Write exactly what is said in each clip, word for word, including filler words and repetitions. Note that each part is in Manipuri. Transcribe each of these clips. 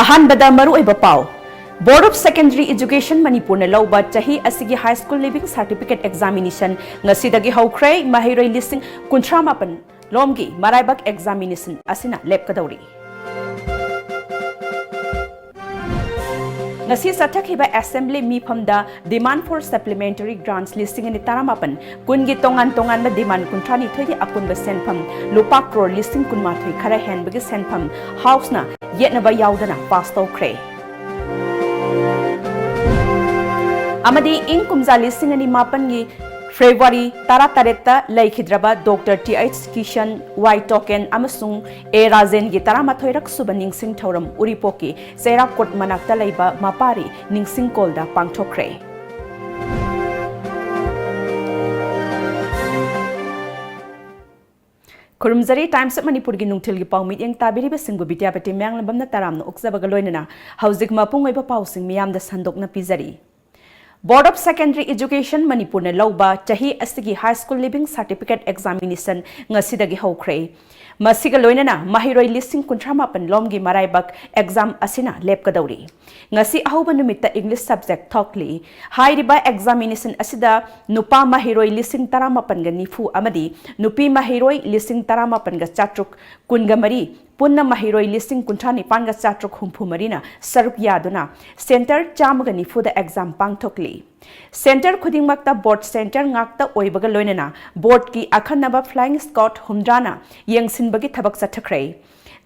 ꯑꯍꯥꯟꯕꯗ ꯃꯔꯨꯑꯣꯏꯕ ꯄꯥꯎ꯫ Board of Secondary Education ꯃꯅꯤꯄꯨꯔꯅ ꯂꯧꯕ ꯆꯍꯤ ꯑꯁꯤꯒꯤ High School Leaving Certificate Examination ꯉꯁꯤꯗꯒꯤ ꯍꯧꯈ꯭ꯔꯦ꯫ ꯃꯍꯩꯔꯣꯏ ꯂꯤꯁꯤꯡ ꯀꯨꯟꯊ꯭ꯔꯥ ꯃꯥꯄꯟ ꯂꯣꯝꯒꯤ ꯃꯔꯥꯏꯕꯛ examination ꯑꯁꯤꯅ ꯂꯦꯞꯀꯗꯧꯔꯤ꯫ ꯉꯁꯤ ꯆꯠꯊꯈꯤꯕ assembly ꯃꯤꯐꯝꯗ demand for supplementary grants ꯂꯤꯁꯤꯡ ꯑꯅꯤ ꯇꯔꯥꯃꯥꯄꯟ ꯀꯨꯟꯒꯤ ꯇꯣꯉꯥꯟ ꯇꯣꯉꯥꯟꯕ demand ꯀꯨꯟꯊ꯭ꯔꯥꯅꯤꯊꯣꯏꯒꯤ ꯑꯄꯨꯟꯕ ꯁꯦꯟꯐꯝ ꯂꯨꯄꯥ ꯀ꯭ꯔꯣꯔ ꯂꯤꯁꯤꯡ ꯀꯨꯟꯃꯥꯊꯣꯏ ꯈꯔ ꯍꯦꯟꯕꯒꯤ ꯁꯦꯟꯐꯝ House ꯅ ꯌꯦꯠꯅꯕ ꯌꯥꯎꯗꯅ pass ꯇꯧꯈ꯭ꯔꯦ꯫ ꯑꯃꯗꯤ ꯏꯪ ꯀꯨꯝꯖꯥ ꯂꯤꯁꯤꯡ ꯑꯅꯤ ꯃꯥꯄꯟꯒꯤ February ꯇꯔꯥꯇꯔꯦꯠꯇ ꯂꯩꯈꯤꯗ꯭ꯔꯕ Doctor T H Kisan, Y token ꯑꯃꯁꯨꯡ A ꯔꯥꯖꯦꯟꯒꯤ ꯇꯔꯥꯃꯥꯊꯣꯏꯔꯛ ꯁꯨꯕ ꯅꯤꯡꯁꯤꯡ ꯊꯧꯔꯝ ꯎꯔꯤꯄꯣꯛꯀꯤ ꯆꯩꯔꯥꯛꯀꯣꯠ ꯃꯅꯥꯛꯇ ꯂꯩꯕ ꯃꯄꯥꯔꯤ ꯅꯤꯡꯁꯤꯡ ꯀꯣꯜꯗ ꯄꯥꯡꯊꯣꯛꯈ꯭ꯔꯦ꯫ ꯈꯨꯔꯨꯝꯖꯔꯤ꯫ Times of ꯃꯅꯤꯄꯨꯔꯒꯤ ꯅꯨꯡꯊꯤꯜꯒꯤ ꯄꯥꯎ ꯃꯤꯠꯌꯦꯡ ꯇꯥꯕꯤꯔꯤꯕꯁꯤꯡꯕꯨ ꯕꯤꯗ꯭ꯌꯥꯄꯇꯤ ꯃꯌꯥꯡꯂꯝꯕꯝꯅ ꯇꯔꯥꯝꯅ ꯑꯣꯛꯆꯕꯒ ꯂꯣꯏꯅꯅ ꯍꯧꯖꯤꯛ ꯃꯄꯨꯡ ꯑꯣꯏꯕ ꯄꯥꯎꯁꯤꯡ ꯃꯤꯌꯥꯝꯗ ꯁꯟꯗꯣꯛꯅ ꯄꯤꯖꯔꯤ꯫ Board of Secondary Education ꯃꯅꯤꯄꯨꯔꯅ ꯂꯧꯕ ꯆꯍꯤ ꯑꯁꯤꯒꯤ High School Leaving Certificate Examination ꯉꯁꯤꯗꯒꯤ ꯍꯧꯈ꯭ꯔꯦ꯫ ꯃꯁꯤꯒ ꯂꯣꯏꯅꯅ ꯃꯍꯩꯔꯣꯏ ꯂꯤꯁꯤꯡ ꯀꯨꯟꯊ꯭ꯔꯥ ꯃꯥꯄꯟ ꯂꯣꯝꯒꯤ ꯃꯔꯥꯏꯕꯛ exam ꯑꯁꯤꯅ ꯂꯦꯞꯀꯗꯧꯔꯤ꯫ ꯉꯁꯤ ꯑꯍꯧꯕ ꯅꯨꯃꯤꯠꯇ English subject ꯊꯣꯛꯂꯤ꯫ ꯍꯥꯏꯔꯤꯕ examination ꯑꯁꯤꯗ ꯅꯨꯄꯥ ꯃꯍꯩꯔꯣꯏ ꯂꯤꯁꯤꯡ ꯇꯔꯥꯃꯥꯄꯟꯒ ꯅꯤꯐꯨ ꯑꯃꯗꯤ ꯅꯨꯄꯤ ꯃꯍꯩꯔꯣꯏ ꯂꯤꯁꯤꯡ ꯇꯔꯥꯃꯥꯄꯟꯒ ꯆꯥꯇ꯭ꯔꯨꯛ ꯀꯨꯟꯒ ꯃꯔꯤ, ꯄꯨꯟꯅ ꯃꯍꯩꯔꯣꯏ ꯂꯤꯁꯤꯡ ꯀꯨꯟꯊ꯭ꯔꯥ ꯅꯤꯄꯥꯟꯒ ꯆꯥꯇ꯭ꯔꯨꯛ ꯍꯨꯝꯐꯨ ꯃꯔꯤꯅ ꯁꯔꯨꯛ ꯌꯥꯗꯨꯅ centre ꯆꯥꯝꯃꯒ ꯅꯤꯐꯨꯗ exam ꯄꯥꯡꯊꯣꯛꯂꯤ꯫ Centre ꯈꯨꯗꯤꯡꯃꯛꯇ board centre ꯉꯥꯛꯇ ꯑꯣꯏꯕꯒ ꯂꯣꯏꯅꯅ board ꯀꯤ ꯑꯈꯟꯅꯕ Flying Squad ꯍꯨꯝꯗ꯭ꯔꯥꯅ ꯌꯦꯡꯁꯤꯟꯕꯒꯤ ꯊꯕꯛ ꯆꯠꯊꯈ꯭ꯔꯦ꯫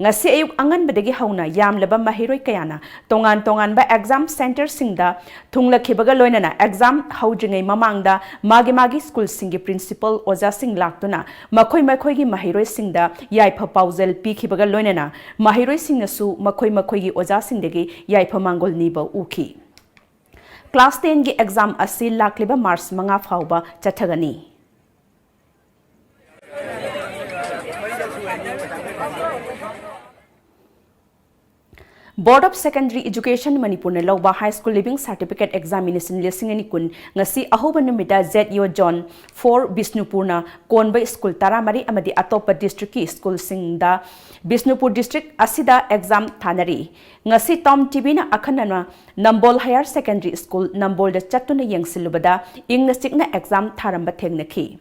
ꯉꯁꯤ ꯑꯌꯨꯛ ꯑꯉꯟꯕꯗꯒꯤ ꯍꯧꯅ ꯌꯥꯝꯂꯕ ꯃꯍꯩꯔꯣꯏ ꯀꯌꯥꯅ ꯇꯣꯉꯥꯟ ꯇꯣꯉꯥꯟꯕ exam centre ꯁꯤꯡꯗ ꯊꯨꯡꯂꯈꯤꯕꯒ ꯂꯣꯏꯅꯅ exam ꯍꯧꯗ꯭ꯔꯤꯉꯩ ꯃꯃꯥꯡꯗ ꯃꯥꯒꯤ ꯃꯥꯒꯤ school ꯁꯤꯡꯒꯤ principal ꯑꯣꯖꯥꯁꯤꯡ ꯂꯥꯛꯇꯨꯅ ꯃꯈꯣꯏ ꯃꯈꯣꯏꯒꯤ ꯃꯍꯩꯔꯣꯏꯁꯤꯡꯗ ꯌꯥꯏꯐ ꯄꯥꯎꯖꯦꯜ ꯄꯤꯈꯤꯕꯒ ꯂꯣꯏꯅꯅ ꯃꯍꯩꯔꯣꯏꯁꯤꯡꯅꯁꯨ ꯃꯈꯣꯏ ꯃꯈꯣꯏꯒꯤ ꯑꯣꯖꯥꯁꯤꯡꯗꯒꯤ ꯌꯥꯏꯐ ꯃꯥꯡꯒꯣꯜ ꯅꯤꯕ ꯎꯈꯤ꯫ Class ten ꯒꯤ exam ꯑꯁꯤ ꯂꯥꯛꯂꯤꯕ March ꯃꯉꯥ ꯐꯥꯎꯕ ꯆꯠꯊꯒꯅꯤ꯫ Board of Secondary Education ꯃꯅꯤꯄꯨꯔꯅ ꯂꯧꯕ High School Leaving Certificate Examination ꯂꯤꯁꯤꯡ ꯑꯅꯤ ꯀꯨꯟ ꯉꯁꯤ ꯑꯍꯧꯕ ꯅꯨꯃꯤꯠꯇ Z E O Zone four ꯕꯤꯁꯅꯨꯄꯨꯔꯅ ꯀꯣꯟꯕ ꯁ꯭ꯀꯨꯜ ꯇꯔꯥꯃꯔꯤ ꯑꯃꯗꯤ ꯑꯇꯣꯞꯄ district ꯀꯤ ꯁ꯭ꯀꯨꯜꯁꯤꯡꯗ ꯕꯤꯁꯅꯨꯄꯨꯔ district ꯑꯁꯤꯗ exam ꯊꯥꯅꯔꯤ꯫ ꯉꯁꯤ Tom T V ꯅ ꯑꯈꯟꯅꯅ ꯅꯝꯕꯣꯜ Higher Secondary School ꯅꯝꯕꯣꯜꯗ ꯆꯠꯇꯨꯅ ꯌꯦꯡꯁꯤꯜꯂꯨꯕꯗ ꯏꯪꯅ ꯆꯤꯛꯅ exam ꯊꯥꯔꯝꯕ ꯊꯦꯡꯅꯈꯤ꯫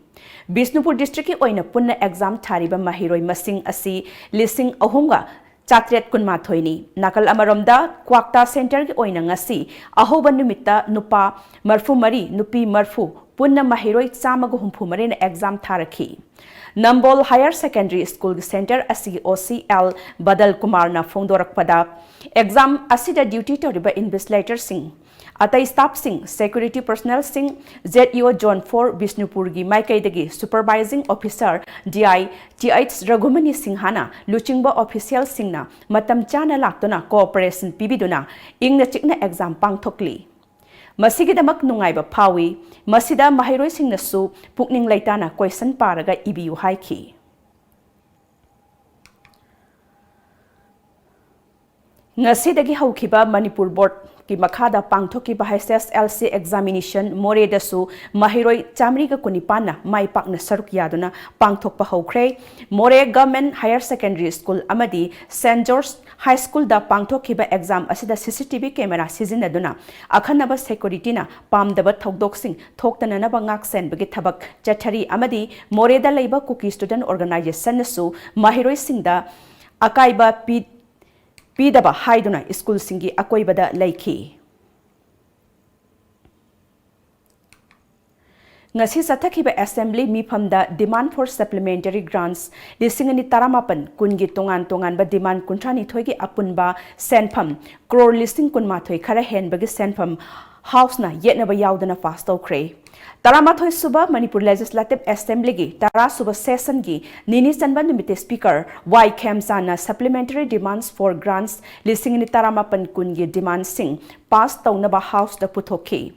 ꯕꯤꯁꯅꯨꯄꯨꯔ district ꯀꯤ ꯑꯣꯏꯅ ꯄꯨꯟꯅ exam ꯊꯥꯔꯤꯕ ꯃꯍꯩꯔꯣꯏ ꯃꯁꯤꯡ ꯑꯁꯤ ꯂꯤꯁꯤꯡ ꯑꯍꯨꯝꯒ ꯆꯥꯇ꯭ꯔꯦꯠ ꯀꯨꯟꯃꯥꯊꯣꯏꯅꯤ꯫ ꯅꯥꯀꯜ ꯑꯃꯔꯣꯝꯗ ꯀ꯭ꯋꯥꯛꯇꯥ centre ꯒꯤ ꯑꯣꯏꯅ ꯉꯁꯤ ꯑꯍꯧꯕ ꯅꯨꯃꯤꯠꯇ ꯅꯨꯄꯥ ꯃꯔꯐꯨ ꯃꯔꯤ, ꯅꯨꯄꯤ ꯃꯔꯐꯨ, ꯄꯨꯟꯅ ꯃꯍꯩꯔꯣꯏ ꯆꯥꯝꯃꯒ ꯍꯨꯝꯐꯨ ꯃꯔꯤꯅ exam ꯊꯥꯔꯛꯈꯤ꯫ ꯅꯝꯕꯣꯜ Higher Secondary School ꯒꯤ centre ꯑꯁꯤꯒꯤ O C L ꯕꯗꯜ ꯀꯨꯃꯥꯔꯅ ꯐꯣꯡꯗꯣꯔꯛꯄꯗ, exam ꯑꯁꯤꯗ duty ꯇꯧꯔꯤꯕ invigilator ꯁꯤꯡ, ꯑꯇꯩ staff ꯁꯤꯡ, security personnel ꯁꯤꯡ, Z E O Zone four ꯕꯤꯁꯅꯨꯄꯨꯔꯒꯤ ꯃꯥꯏꯀꯩꯗꯒꯤ supervising officer D I Th ꯔꯘꯨꯃꯅꯤ ꯁꯤꯡꯍꯅ ꯂꯨꯆꯤꯡꯕ official ꯁꯤꯡꯅ ꯃꯇꯝ ꯆꯥꯅ ꯂꯥꯛꯇꯨꯅ cooperation ꯄꯤꯕꯤꯗꯨꯅ ꯏꯪꯅ ꯆꯤꯛꯅ exam ꯄꯥꯡꯊꯣꯛꯂꯤ꯫ ꯃꯁꯤꯒꯤꯗꯃꯛ ꯅꯨꯡꯉꯥꯏꯕ ꯐꯥꯎꯏ꯫ ꯃꯁꯤꯗ ꯃꯍꯩꯔꯣꯏꯁꯤꯡꯅꯁꯨ ꯄꯨꯛꯅꯤꯡ ꯂꯩꯇꯥꯅ question ꯄꯥꯔꯒ ꯏꯕꯤꯌꯨ ꯍꯥꯏꯈꯤ꯫ ꯉꯁꯤꯗꯒꯤ ꯍꯧꯈꯤꯕ ꯃꯅꯤꯄꯨꯔ Board ꯀꯤ ꯃꯈꯥꯗ ꯄꯥꯡꯊꯣꯛꯈꯤꯕ H S L C examination ꯃꯣꯔꯦꯗꯁꯨ ꯃꯍꯩꯔꯣꯏ ꯆꯥꯃꯔꯤꯒ ꯀꯨꯟꯅꯤꯄꯥꯟꯅ ꯃꯥꯏ ꯄꯥꯛꯅ ꯁꯔꯨꯛ ꯌꯥꯗꯨꯅ ꯄꯥꯡꯊꯣꯛꯄ ꯍꯧꯈ꯭ꯔꯦ꯫ ꯃꯣꯔꯦ Government Higher Secondary School ꯑꯃꯗꯤ Saint George High School ꯗ ꯄꯥꯡꯊꯣꯛꯈꯤꯕ exam ꯑꯁꯤꯗ C C T V camera ꯁꯤꯖꯤꯟꯅꯗꯨꯅ ꯑꯈꯟꯅꯕ security ꯅ ꯄꯥꯝꯗꯕ ꯊꯧꯗꯣꯛꯁꯤꯡ ꯊꯣꯛꯇꯅꯅꯕ ꯉꯥꯛ ꯁꯦꯟꯕꯒꯤ ꯊꯕꯛ ꯆꯠꯊꯔꯤ ꯑꯃꯗꯤ ꯃꯣꯔꯦꯗ ꯂꯩꯕ Kuki Student Organisation ꯅꯁꯨ ꯃꯍꯩꯔꯣꯏꯁꯤꯡꯗ ꯑꯀꯥꯏꯕ ꯄꯤ-, ꯄꯤꯗꯕ ꯍꯥꯏꯗꯨꯅ ꯁ꯭ꯀꯨꯜꯁꯤꯡꯒꯤ ꯑꯀꯣꯏꯕꯗ ꯂꯩꯈꯤ꯫ ꯉꯁꯤ ꯆꯠꯊꯈꯤꯕ assembly ꯃꯤꯐꯝꯗ demand for supplementary grants ꯂꯤꯁꯤꯡ ꯑꯅꯤ ꯇꯔꯥꯃꯥꯄꯟ ꯀꯨꯟꯒꯤ ꯇꯣꯉꯥꯟ ꯇꯣꯉꯥꯟꯕ demand ꯀꯨꯟꯊ꯭ꯔꯥꯅꯤꯊꯣꯏꯒꯤ ꯑꯄꯨꯟꯕ ꯁꯦꯟꯐꯝ crore ꯂꯤꯁꯤꯡ ꯀꯨꯟꯃꯥꯊꯣꯏ ꯈꯔ ꯍꯦꯟꯕꯒꯤ ꯁꯦꯟꯐꯝ House ꯅ ꯌꯦꯠꯅꯕ ꯌꯥꯎꯗꯅ pass ꯇꯧꯈ꯭ꯔꯦ꯫ ꯇꯔꯥꯃꯥꯊꯣꯏ ꯁꯨꯕ ꯃꯅꯤꯄꯨꯔ Legislative Assembly ꯒꯤ ꯇꯔꯥ ꯁꯨꯕ session ꯒꯤ ꯅꯤꯅꯤ ꯆꯟꯕ ꯅꯨꯃꯤꯠꯇ Speaker Y ꯈꯦꯝꯆꯥꯟꯅ supplementary demands for grants ꯂꯤꯁꯤꯡ ꯑꯅꯤ ꯇꯔꯥꯃꯥꯄꯟ ꯀꯨꯟꯒꯤ demand ꯁꯤꯡ pass ꯇꯧꯅꯕ House ꯇ ꯄꯨꯊꯣꯛꯈꯤ꯫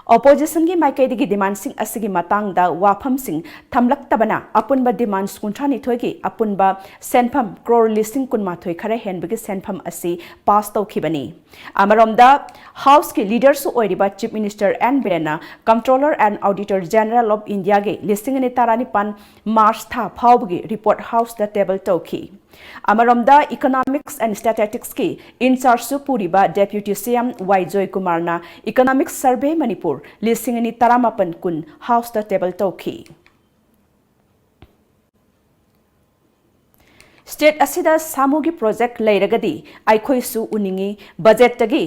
Oppositionꯒꯤ ꯃꯥꯏꯀꯩꯗꯒꯤ demandꯁꯤꯡ ꯑꯁꯤꯒꯤ ꯃꯇꯥꯡꯗ ꯋꯥꯐꯝꯁꯤꯡ ꯊꯝꯂꯛꯇꯕꯅ ꯑꯄꯨꯟꯕ demands ꯀꯨꯟꯊ꯭ꯔꯥ ꯅꯤꯊꯣꯏꯒꯤ ꯑꯄꯨꯟꯕ ꯁꯦꯟꯐꯝ crore ꯂꯤꯁꯤꯡ ꯀꯨꯟ ꯃꯥꯊꯣꯏ ꯈꯔ ꯍꯦꯟꯕꯒꯤ ꯁꯦꯟꯐꯝ ꯑꯁꯤ pass ꯇꯧꯈꯤꯕꯅꯤ꯫ ꯑꯃꯔꯣꯝꯗ Houseꯀꯤ leaderꯁꯨ ꯑꯣꯏꯔꯤꯕ Chief Minister N ꯕꯤꯔꯦꯟꯅ Comptroller and Auditor General of Indiaꯒꯤ ꯂꯤꯁꯤꯡ ꯑꯅꯤ ꯇꯔꯥꯅꯤꯄꯥꯟ March ꯊꯥ ꯐꯥꯎꯕꯒꯤ report Houseꯇ table ꯇꯧꯈꯤ꯫ ꯑꯃꯔꯣꯝꯗ Economics and Statisticsꯀꯤ in chargeꯁꯨ ꯄꯨꯔꯤꯕ Deputy CM Y ꯖꯣꯏꯀꯨꯃꯥꯔꯅ Economic Survey Manipur ꯂꯤꯁꯤꯡ ꯑꯅꯤ ꯇꯔꯥꯃꯥꯄꯟ ꯀꯨꯟ Houseꯇ table ꯇꯧꯈꯤ꯫ State ꯑꯁꯤꯗ ꯁꯥꯃꯨꯒꯤ project ꯂꯩꯔꯒꯗꯤ ꯑꯩꯈꯣꯏꯁꯨ ꯎꯅꯤꯡꯏ꯫ Budgetꯇꯒꯤ,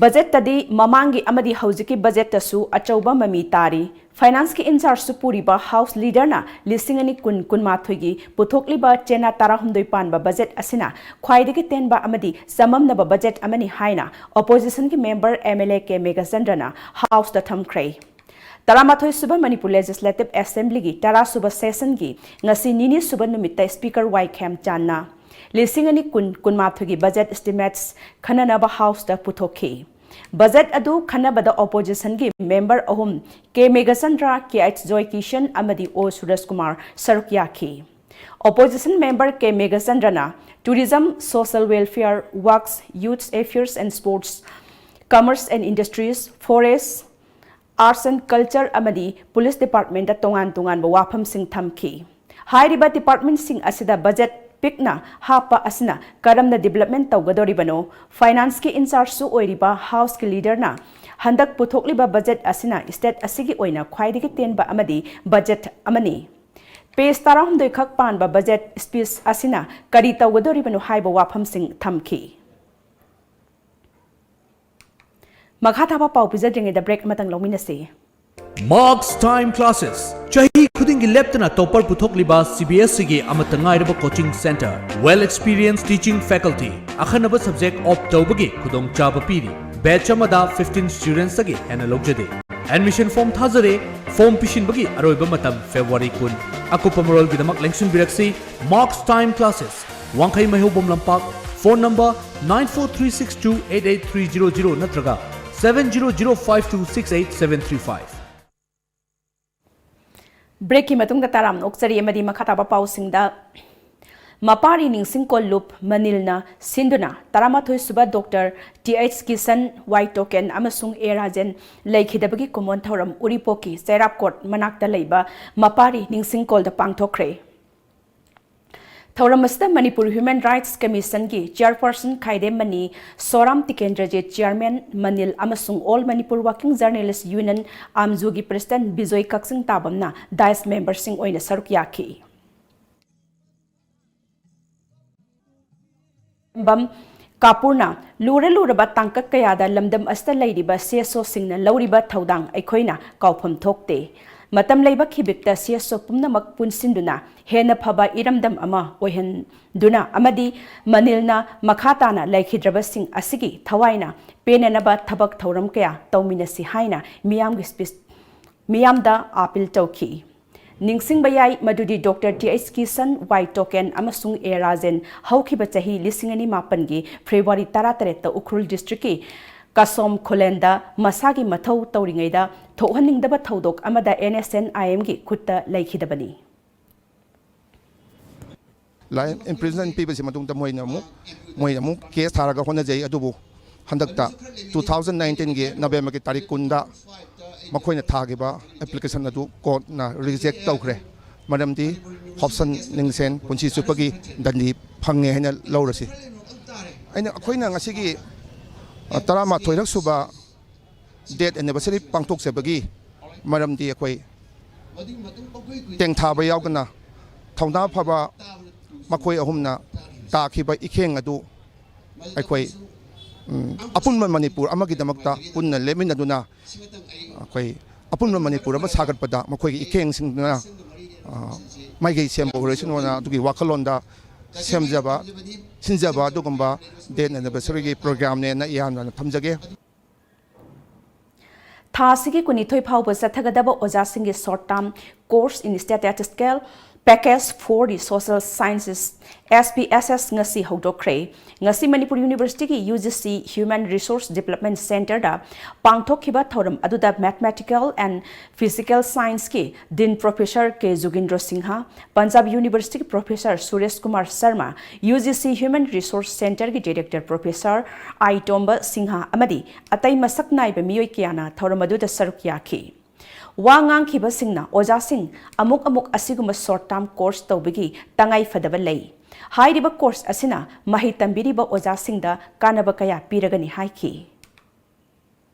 budgetꯇꯗꯤ ꯃꯃꯥꯡꯒꯤ ꯑꯃꯗꯤ ꯍꯧꯖꯤꯛꯀꯤ budgetꯇꯁꯨ ꯑꯆꯧꯕ ꯃꯃꯤ ꯇꯥꯔꯤ꯫ Financeꯀꯤ in chargeꯁꯨ ꯄꯨꯔꯤꯕ House leaderꯅ ꯂꯤꯁꯤꯡ ꯑꯅꯤ ꯀꯨꯟ ꯀꯨꯟꯃꯥꯊꯣꯏꯒꯤ ꯄꯨꯊꯣꯛꯂꯤꯕ ꯆꯦꯅꯥ ꯇꯔꯥꯍꯨꯝꯗꯣꯏ ꯄꯥꯟꯕ budget ꯑꯁꯤꯅ ꯈ꯭ꯋꯥꯏꯗꯒꯤ ꯇꯦꯟꯕ ꯑꯃꯗꯤ ꯆꯃꯝꯅꯕ budget ꯑꯃꯅꯤ ꯍꯥꯏꯅ oppositionꯒꯤ member MLA ꯀꯦ ꯃꯦꯘꯆꯟꯗ꯭ꯔꯅ Houseꯇ ꯊꯝꯈ꯭ꯔꯦ꯫ ꯇꯔꯥꯃꯥꯊꯣꯏ ꯁꯨꯕ Manipur Legislative Assemblyꯒꯤ ꯇꯔꯥ ꯁꯨꯕ sessionꯒꯤ ꯉꯁꯤ ꯅꯤꯅꯤ ꯁꯨꯕ ꯅꯨꯃꯤꯠꯇ Speaker ꯋꯥꯏ ꯈꯦꯝꯆꯥꯟꯅ ꯂꯤꯁꯤꯡ ꯑꯅꯤ ꯀꯨꯟ ꯀꯨꯟꯃꯥꯊꯣꯏꯒꯤ budget estimates ꯈꯟꯅꯅꯕ Houseꯇ ꯄꯨꯊꯣꯛꯈꯤ꯫ Budget ꯑꯗꯨ ꯈꯟꯅꯕꯗ oppositionꯒꯤ member ꯑꯍꯨꯝ, ꯀꯦ ꯃꯦꯘꯆꯟꯗ꯭ꯔ, ꯀꯦ ꯑꯩꯆ ꯖꯣꯏꯀꯤꯁꯟ ꯑꯃꯗꯤ ꯑꯣ ꯁꯨꯔꯖꯀꯨꯃꯥꯔ ꯁꯔꯨꯛ ꯌꯥꯈꯤ꯫ Opposition member K ꯃꯦꯘꯆꯟꯗ꯭ꯔꯅ Tourism, Social Welfare, Works, Youth Affairs and Sports, Commerce and Industries, Forest, Arts and Culture ꯑꯃꯗꯤ Police Departmentꯇ ꯇꯣꯉꯥꯟ ꯇꯣꯉꯥꯟꯕ ꯋꯥꯐꯝꯁꯤꯡ ꯊꯝꯈꯤ꯫ ꯍꯥꯏꯔꯤꯕ departmentꯁꯤꯡ ꯑꯁꯤꯗ budget ꯄꯤꯛꯅ ꯍꯥꯞꯄ ꯑꯁꯤꯅ ꯀꯔꯝꯅ development ꯇꯧꯒꯗꯧꯔꯤꯕꯅꯣ? Financeꯀꯤ in chargeꯁꯨ ꯑꯣꯏꯔꯤꯕ Houseꯀꯤ leaderꯅ ꯍꯟꯗꯛ ꯄꯨꯊꯣꯛꯂꯤꯕ budget ꯑꯁꯤꯅ state ꯑꯁꯤꯒꯤ ꯑꯣꯏꯅ ꯈ꯭ꯋꯥꯏꯗꯒꯤ ꯇꯦꯟꯕ ꯑꯃꯗꯤ budget ꯑꯃꯅꯤ꯫ Page ꯇꯔꯥꯍꯨꯝꯗꯣꯏ ꯈꯛ ꯄꯥꯟꯕ budget speech ꯑꯁꯤꯅ ꯀꯔꯤ ꯇꯧꯒꯗꯧꯔꯤꯕꯅꯣ ꯍꯥꯏꯕ ꯋꯥꯐꯝꯁꯤꯡ ꯊꯝꯈꯤ꯫ ꯃꯈꯥ ꯇꯥꯕ ꯄꯥꯎ ꯄꯤꯖꯗ꯭ꯔꯤꯉꯩꯗ break ꯑꯃꯇꯪ ꯂꯧꯃꯤꯟꯅꯁꯤ꯫ Marks Time Classes, ꯆꯍꯤ ꯈꯨꯗꯤꯡꯒꯤ ꯂꯦꯞꯇꯅ topper ꯄꯨꯊꯣꯛꯂꯤꯕ CBSEꯒꯤ ꯑꯃꯠꯇ ꯉꯥꯏꯔꯕ coaching center, well experienced teaching faculty, ꯑꯈꯟꯅꯕ subject opt ꯇꯧꯕꯒꯤ ꯈꯨꯗꯣꯡꯆꯥꯕ ꯄꯤꯔꯤ꯫ Batch ꯑꯃꯗ fifteen studentsꯇꯒꯤ ꯍꯦꯟꯅ ꯂꯧꯖꯗꯦ꯫ Admission form ꯊꯥꯖꯔꯦ꯫ Form ꯄꯤꯁꯤꯟꯕꯒꯤ ꯑꯔꯣꯏꯕ ꯃꯇꯝ February ꯀꯨꯟ꯫ ꯑꯀꯨꯞꯄ ꯃꯔꯣꯜꯒꯤꯗꯃꯛ ꯂꯦꯡꯁꯤꯟꯕꯤꯔꯛꯁꯤ꯫ Marks Time Classes, ꯋꯥꯡꯈꯩ ꯃꯩꯍꯧꯕꯝ ꯂꯝꯄꯥꯛ, phone number nine four three six two eight eight three zero zero ꯅꯠꯇ꯭ꯔꯒ Seven zero zero five two six eight seven three five. ꯕ꯭ꯔꯦꯛꯀꯤ ꯃꯇꯨꯡꯗ ꯇꯔꯥꯝꯅ ꯑꯣꯛꯆꯔꯤ ꯑꯃꯗꯤ ꯃꯈꯥ ꯇꯥꯕ ꯄꯥꯎꯁꯤꯡꯗ ꯃꯄꯥꯔꯤ ꯅꯤꯡꯁꯤꯡꯀꯣꯜ ꯂꯨꯞ ꯃꯅꯤꯜꯅ ꯁꯤꯟꯗꯨꯅ ꯇꯔꯥꯃꯥꯊꯣꯏ ꯁꯨꯕ ꯗꯣꯛꯇꯔ ꯇꯤ ꯑꯩꯆ ꯀꯤꯁꯟ, ꯋꯥꯏ ꯇꯣꯀꯦꯟ ꯑꯃꯁꯨꯡ ꯑꯦ ꯔꯥꯖꯦꯟ ꯂꯩꯈꯤꯗꯕꯒꯤ ꯀꯨꯝꯑꯣꯟ ꯊꯧꯔꯝ ꯎꯔꯤꯄꯣꯛꯀꯤ ꯆꯩꯔꯥꯞꯀꯣꯠ ꯃꯅꯥꯛꯇ ꯂꯩꯕ ꯃꯄꯥꯔꯤ ꯅꯤꯡꯁꯤꯡꯀꯣꯜꯗ ꯄꯥꯡꯊꯣꯛꯈ꯭ꯔꯦ꯫ ꯊꯧꯔꯝ ꯑꯁꯤꯗ ꯃꯅꯤꯄꯨꯔ ꯍ꯭ꯌꯨꯃꯦꯟ ꯔꯥꯏꯠꯁ ꯀꯃꯤꯁꯟꯒꯤ ꯆꯤꯌꯔꯄꯔꯁꯟ ꯈꯥꯏꯗꯦꯝꯃꯅꯤ ꯁꯣꯔꯥꯝ ꯇꯤꯀꯦꯟꯗ꯭ꯔꯖꯤꯠ, ꯆꯤꯌꯔꯃꯦꯟ ꯃꯅꯤꯜ ꯑꯃꯁꯨꯡ all Manipur working journalists union, ꯑꯥꯝꯖꯨꯒꯤ ꯄ꯭ꯔꯁꯤꯗꯦꯟꯠ ꯕꯤꯖꯣꯏ ꯀꯛꯆꯤꯡ ꯇꯥꯕꯝꯅ ꯗꯥꯏꯁ ꯃꯦꯝꯕꯔꯁꯤꯡ ꯑꯣꯏꯅ ꯁꯔꯨꯛ ꯌꯥꯈꯤ꯫ ꯕꯝ ꯀꯥꯄꯨꯔꯅ ꯂꯨꯔ ꯂꯨꯔꯕ ꯇꯥꯡꯀꯛ ꯀꯌꯥꯗ ꯂꯝꯗꯝ ꯑꯁꯤꯗ ꯂꯩꯔꯤꯕ ꯁꯤ ꯑꯦꯁ ꯑꯣꯁꯤꯡꯅ ꯂꯧꯔꯤꯕ ꯊꯧꯗꯥꯡ ꯑꯩꯈꯣꯏꯅ ꯀꯥꯎꯐꯝ ꯊꯣꯛꯇꯦ꯫ ꯃꯇꯝ ꯂꯩꯕ ꯈꯤꯕꯤꯛꯇ ꯁꯤ ꯑꯦꯁ ꯑꯣ ꯄꯨꯝꯅꯃꯛ ꯄꯨꯟꯁꯤꯟꯗꯨꯅ ꯍꯦꯟꯅ ꯐꯕ ꯏꯔꯝꯗꯝ ꯑꯃ ꯑꯣꯏꯍꯟꯗꯨꯅ ꯑꯃꯗꯤ ꯃꯅꯤꯜꯅ ꯃꯈꯥ ꯇꯥꯅ ꯂꯩꯈꯤꯗ꯭ꯔꯕꯁꯤꯡ ꯑꯁꯤꯒꯤ ꯊꯋꯥꯏꯅ ꯄꯦꯟꯅꯅꯕ ꯊꯕꯛ ꯊꯧꯔꯝ ꯀꯌꯥ ꯇꯧꯃꯤꯟꯅꯁꯤ ꯍꯥꯏꯅ ꯃꯤꯌꯥꯝꯒꯤ ꯁ꯭ꯄꯤꯆ ꯃꯤꯌꯥꯝꯗ ꯑꯥꯄꯤꯜ ꯇꯧꯈꯤ꯫ ꯅꯤꯡꯁꯤꯡꯕ ꯌꯥꯏ ꯃꯗꯨꯗꯤ ꯗꯣꯛꯇꯔ ꯇꯤ ꯑꯩꯆ ꯀꯤꯁꯟ, ꯋꯥꯏ ꯇꯣꯀꯦꯟ ꯑꯃꯁꯨꯡ ꯑꯦ ꯔꯥꯖꯦꯟ ꯍꯧꯈꯤꯕ ꯆꯍꯤ ꯂꯤꯁꯤꯡ ꯑꯅꯤ ꯃꯥꯄꯟꯒꯤ ꯐꯦꯕ꯭ꯔꯨꯋꯥꯔꯤ ꯇꯔꯥꯇꯔꯦꯠꯇ ꯎꯈ꯭ꯔꯨꯜ ꯗꯤꯁꯇ꯭ꯔꯤꯛꯀꯤ ꯀꯁꯣꯝ ꯈꯨꯂꯦꯟꯗ ꯃꯁꯥꯒꯤ ꯃꯊꯧ ꯇꯧꯔꯤꯉꯩꯗ ꯊꯣꯛꯍꯟꯅꯤꯡꯗꯕ ꯊꯧꯗꯣꯛ ꯑꯃꯗ ꯑꯦꯟ ꯑꯦꯁ ꯑꯦꯟ ꯑꯥꯏ ꯑꯦꯝꯒꯤ ꯈꯨꯠꯇ ꯂꯩꯈꯤꯗꯕꯅꯤ꯫ Life imprisonment ꯄꯤꯕꯁꯤ ꯃꯇꯨꯡꯗ ꯃꯣꯏꯅ ꯑꯃꯨꯛ ꯃꯣꯏꯅ ꯑꯃꯨꯛ ꯀꯦꯁ ꯊꯥꯔꯒ ꯍꯣꯠꯅꯖꯩ꯫ ꯑꯗꯨꯕꯨ ꯍꯟꯗꯛꯇ two thousand nineteenꯒꯤ Novemberꯒꯤ ꯇꯥꯔꯤꯛ ꯀꯨꯟꯗ ꯃꯈꯣꯏꯅ ꯊꯥꯈꯤꯕ application ꯑꯗꯨ ꯀꯣꯔꯠꯅ reject ꯇꯧꯈ꯭ꯔꯦ꯫ ꯃꯔꯝꯗꯤ ꯍꯣꯞꯁꯟ ꯅꯤꯡꯁꯦꯟ ꯄꯨꯟꯁꯤ ꯆꯨꯞꯄꯒꯤ ꯗꯟꯗꯤ ꯐꯪꯉꯦ ꯍꯥꯏꯅ ꯂꯧꯔꯁꯤ꯫ ꯑꯩꯅ ꯑꯩꯈꯣꯏꯅ ꯉꯁꯤꯒꯤ ꯇꯔꯥꯃꯥꯊꯣꯏꯔꯛ ꯁꯨꯕ death anniversary ꯄꯥꯡꯊꯣꯛꯆꯕꯒꯤ ꯃꯔꯝꯗꯤ ꯑꯩꯈꯣꯏ ꯇꯦꯡꯊꯥꯕ ꯌꯥꯎꯗꯅ ꯊꯧꯅꯥ ꯐꯕ ꯃꯈꯣꯏ ꯑꯍꯨꯝꯅ ꯇꯥꯈꯤꯕ ꯏꯈꯦꯡ ꯑꯗꯨ ꯑꯩꯈꯣꯏ ꯑꯄꯨꯟꯕ ꯃꯅꯤꯄꯨꯔ ꯑꯃꯒꯤꯗꯃꯛꯇ ꯄꯨꯟꯅ ꯂꯦꯞꯃꯤꯟꯅꯗꯨꯅ ꯑꯩꯈꯣꯏ ꯑꯄꯨꯟꯕ ꯃꯅꯤꯄꯨꯔ ꯑꯃ ꯁꯥꯒꯠꯄꯗ ꯃꯈꯣꯏꯒꯤ ꯏꯈꯦꯡꯁꯤꯡꯗꯨꯅ ꯃꯥꯏꯀꯩ ꯁꯦꯝꯕ ꯑꯣꯏꯔꯁꯅꯨꯅ ꯑꯗꯨꯒꯤ ꯋꯥꯈꯜꯂꯣꯟꯗ ꯁꯦꯝꯖꯕ ꯁꯤꯟꯖꯕ ꯑꯗꯨꯒꯨꯝꯕ death anniversaryꯒꯤ programꯅꯦꯅ ꯏꯍꯥꯟ ꯍꯥꯟꯅ ꯊꯝꯖꯒꯦ꯫ ꯊꯥ ꯑꯁꯤꯒꯤ ꯀꯨꯟꯅꯤꯊꯣꯏ ꯐꯥꯎꯕ ꯆꯠꯊꯒꯗꯕ ꯑꯣꯖꯥꯁꯤꯡꯒꯤ short term course in statistical Package for the Social Sciences, S P S S, ꯉꯁꯤ ꯍꯧꯗꯣꯛꯈ꯭ꯔꯦ꯫ ꯉꯁꯤ ꯃꯅꯤꯄꯨꯔ ꯌꯨꯅꯤꯚꯔꯁꯤꯇꯤꯒꯤ U G C Human Resource Development Centreꯗ ꯄꯥꯡꯊꯣꯛꯈꯤꯕ ꯊꯧꯔꯝ ꯑꯗꯨꯗ Mathematical and Physical Scienceꯀꯤ Dean Professor ꯀꯦ ꯖꯨꯒꯤꯟꯗ꯭ꯔꯣ ꯁꯤꯡꯍ, ꯄꯟꯖꯥꯕ ꯌꯨꯅꯤꯚꯔꯁꯤꯇꯤꯒꯤ Professor Suresh Kumar Sharma, U G C Human Resource Centreꯒꯤ Director Professor I Tomba Singh ꯑꯃꯗꯤ ꯑꯇꯩ ꯃꯁꯛ ꯅꯥꯏꯕ ꯃꯤꯑꯣꯏ ꯀꯌꯥꯅ ꯊꯧꯔꯝ ꯑꯗꯨꯗ ꯁꯔꯨꯛ ꯌꯥꯈꯤ꯫ ꯋꯥ ꯉꯥꯡꯈꯤꯕꯁꯤꯡꯅ ꯑꯣꯖꯥꯁꯤꯡ ꯑꯃꯨꯛ ꯑꯃꯨꯛ ꯑꯁꯤꯒꯨꯝꯕ short term course ꯇꯧꯕꯒꯤ ꯇꯉꯥꯏ ꯐꯗꯕ ꯂꯩ꯫ ꯍꯥꯏꯔꯤꯕ course ꯑꯁꯤꯅ ꯃꯍꯩ ꯇꯝꯕꯤꯔꯤꯕ ꯑꯣꯖꯥꯁꯤꯡꯗ ꯀꯥꯟꯅꯕ ꯀꯌꯥ ꯄꯤꯔꯒꯅꯤ ꯍꯥꯏꯈꯤ꯫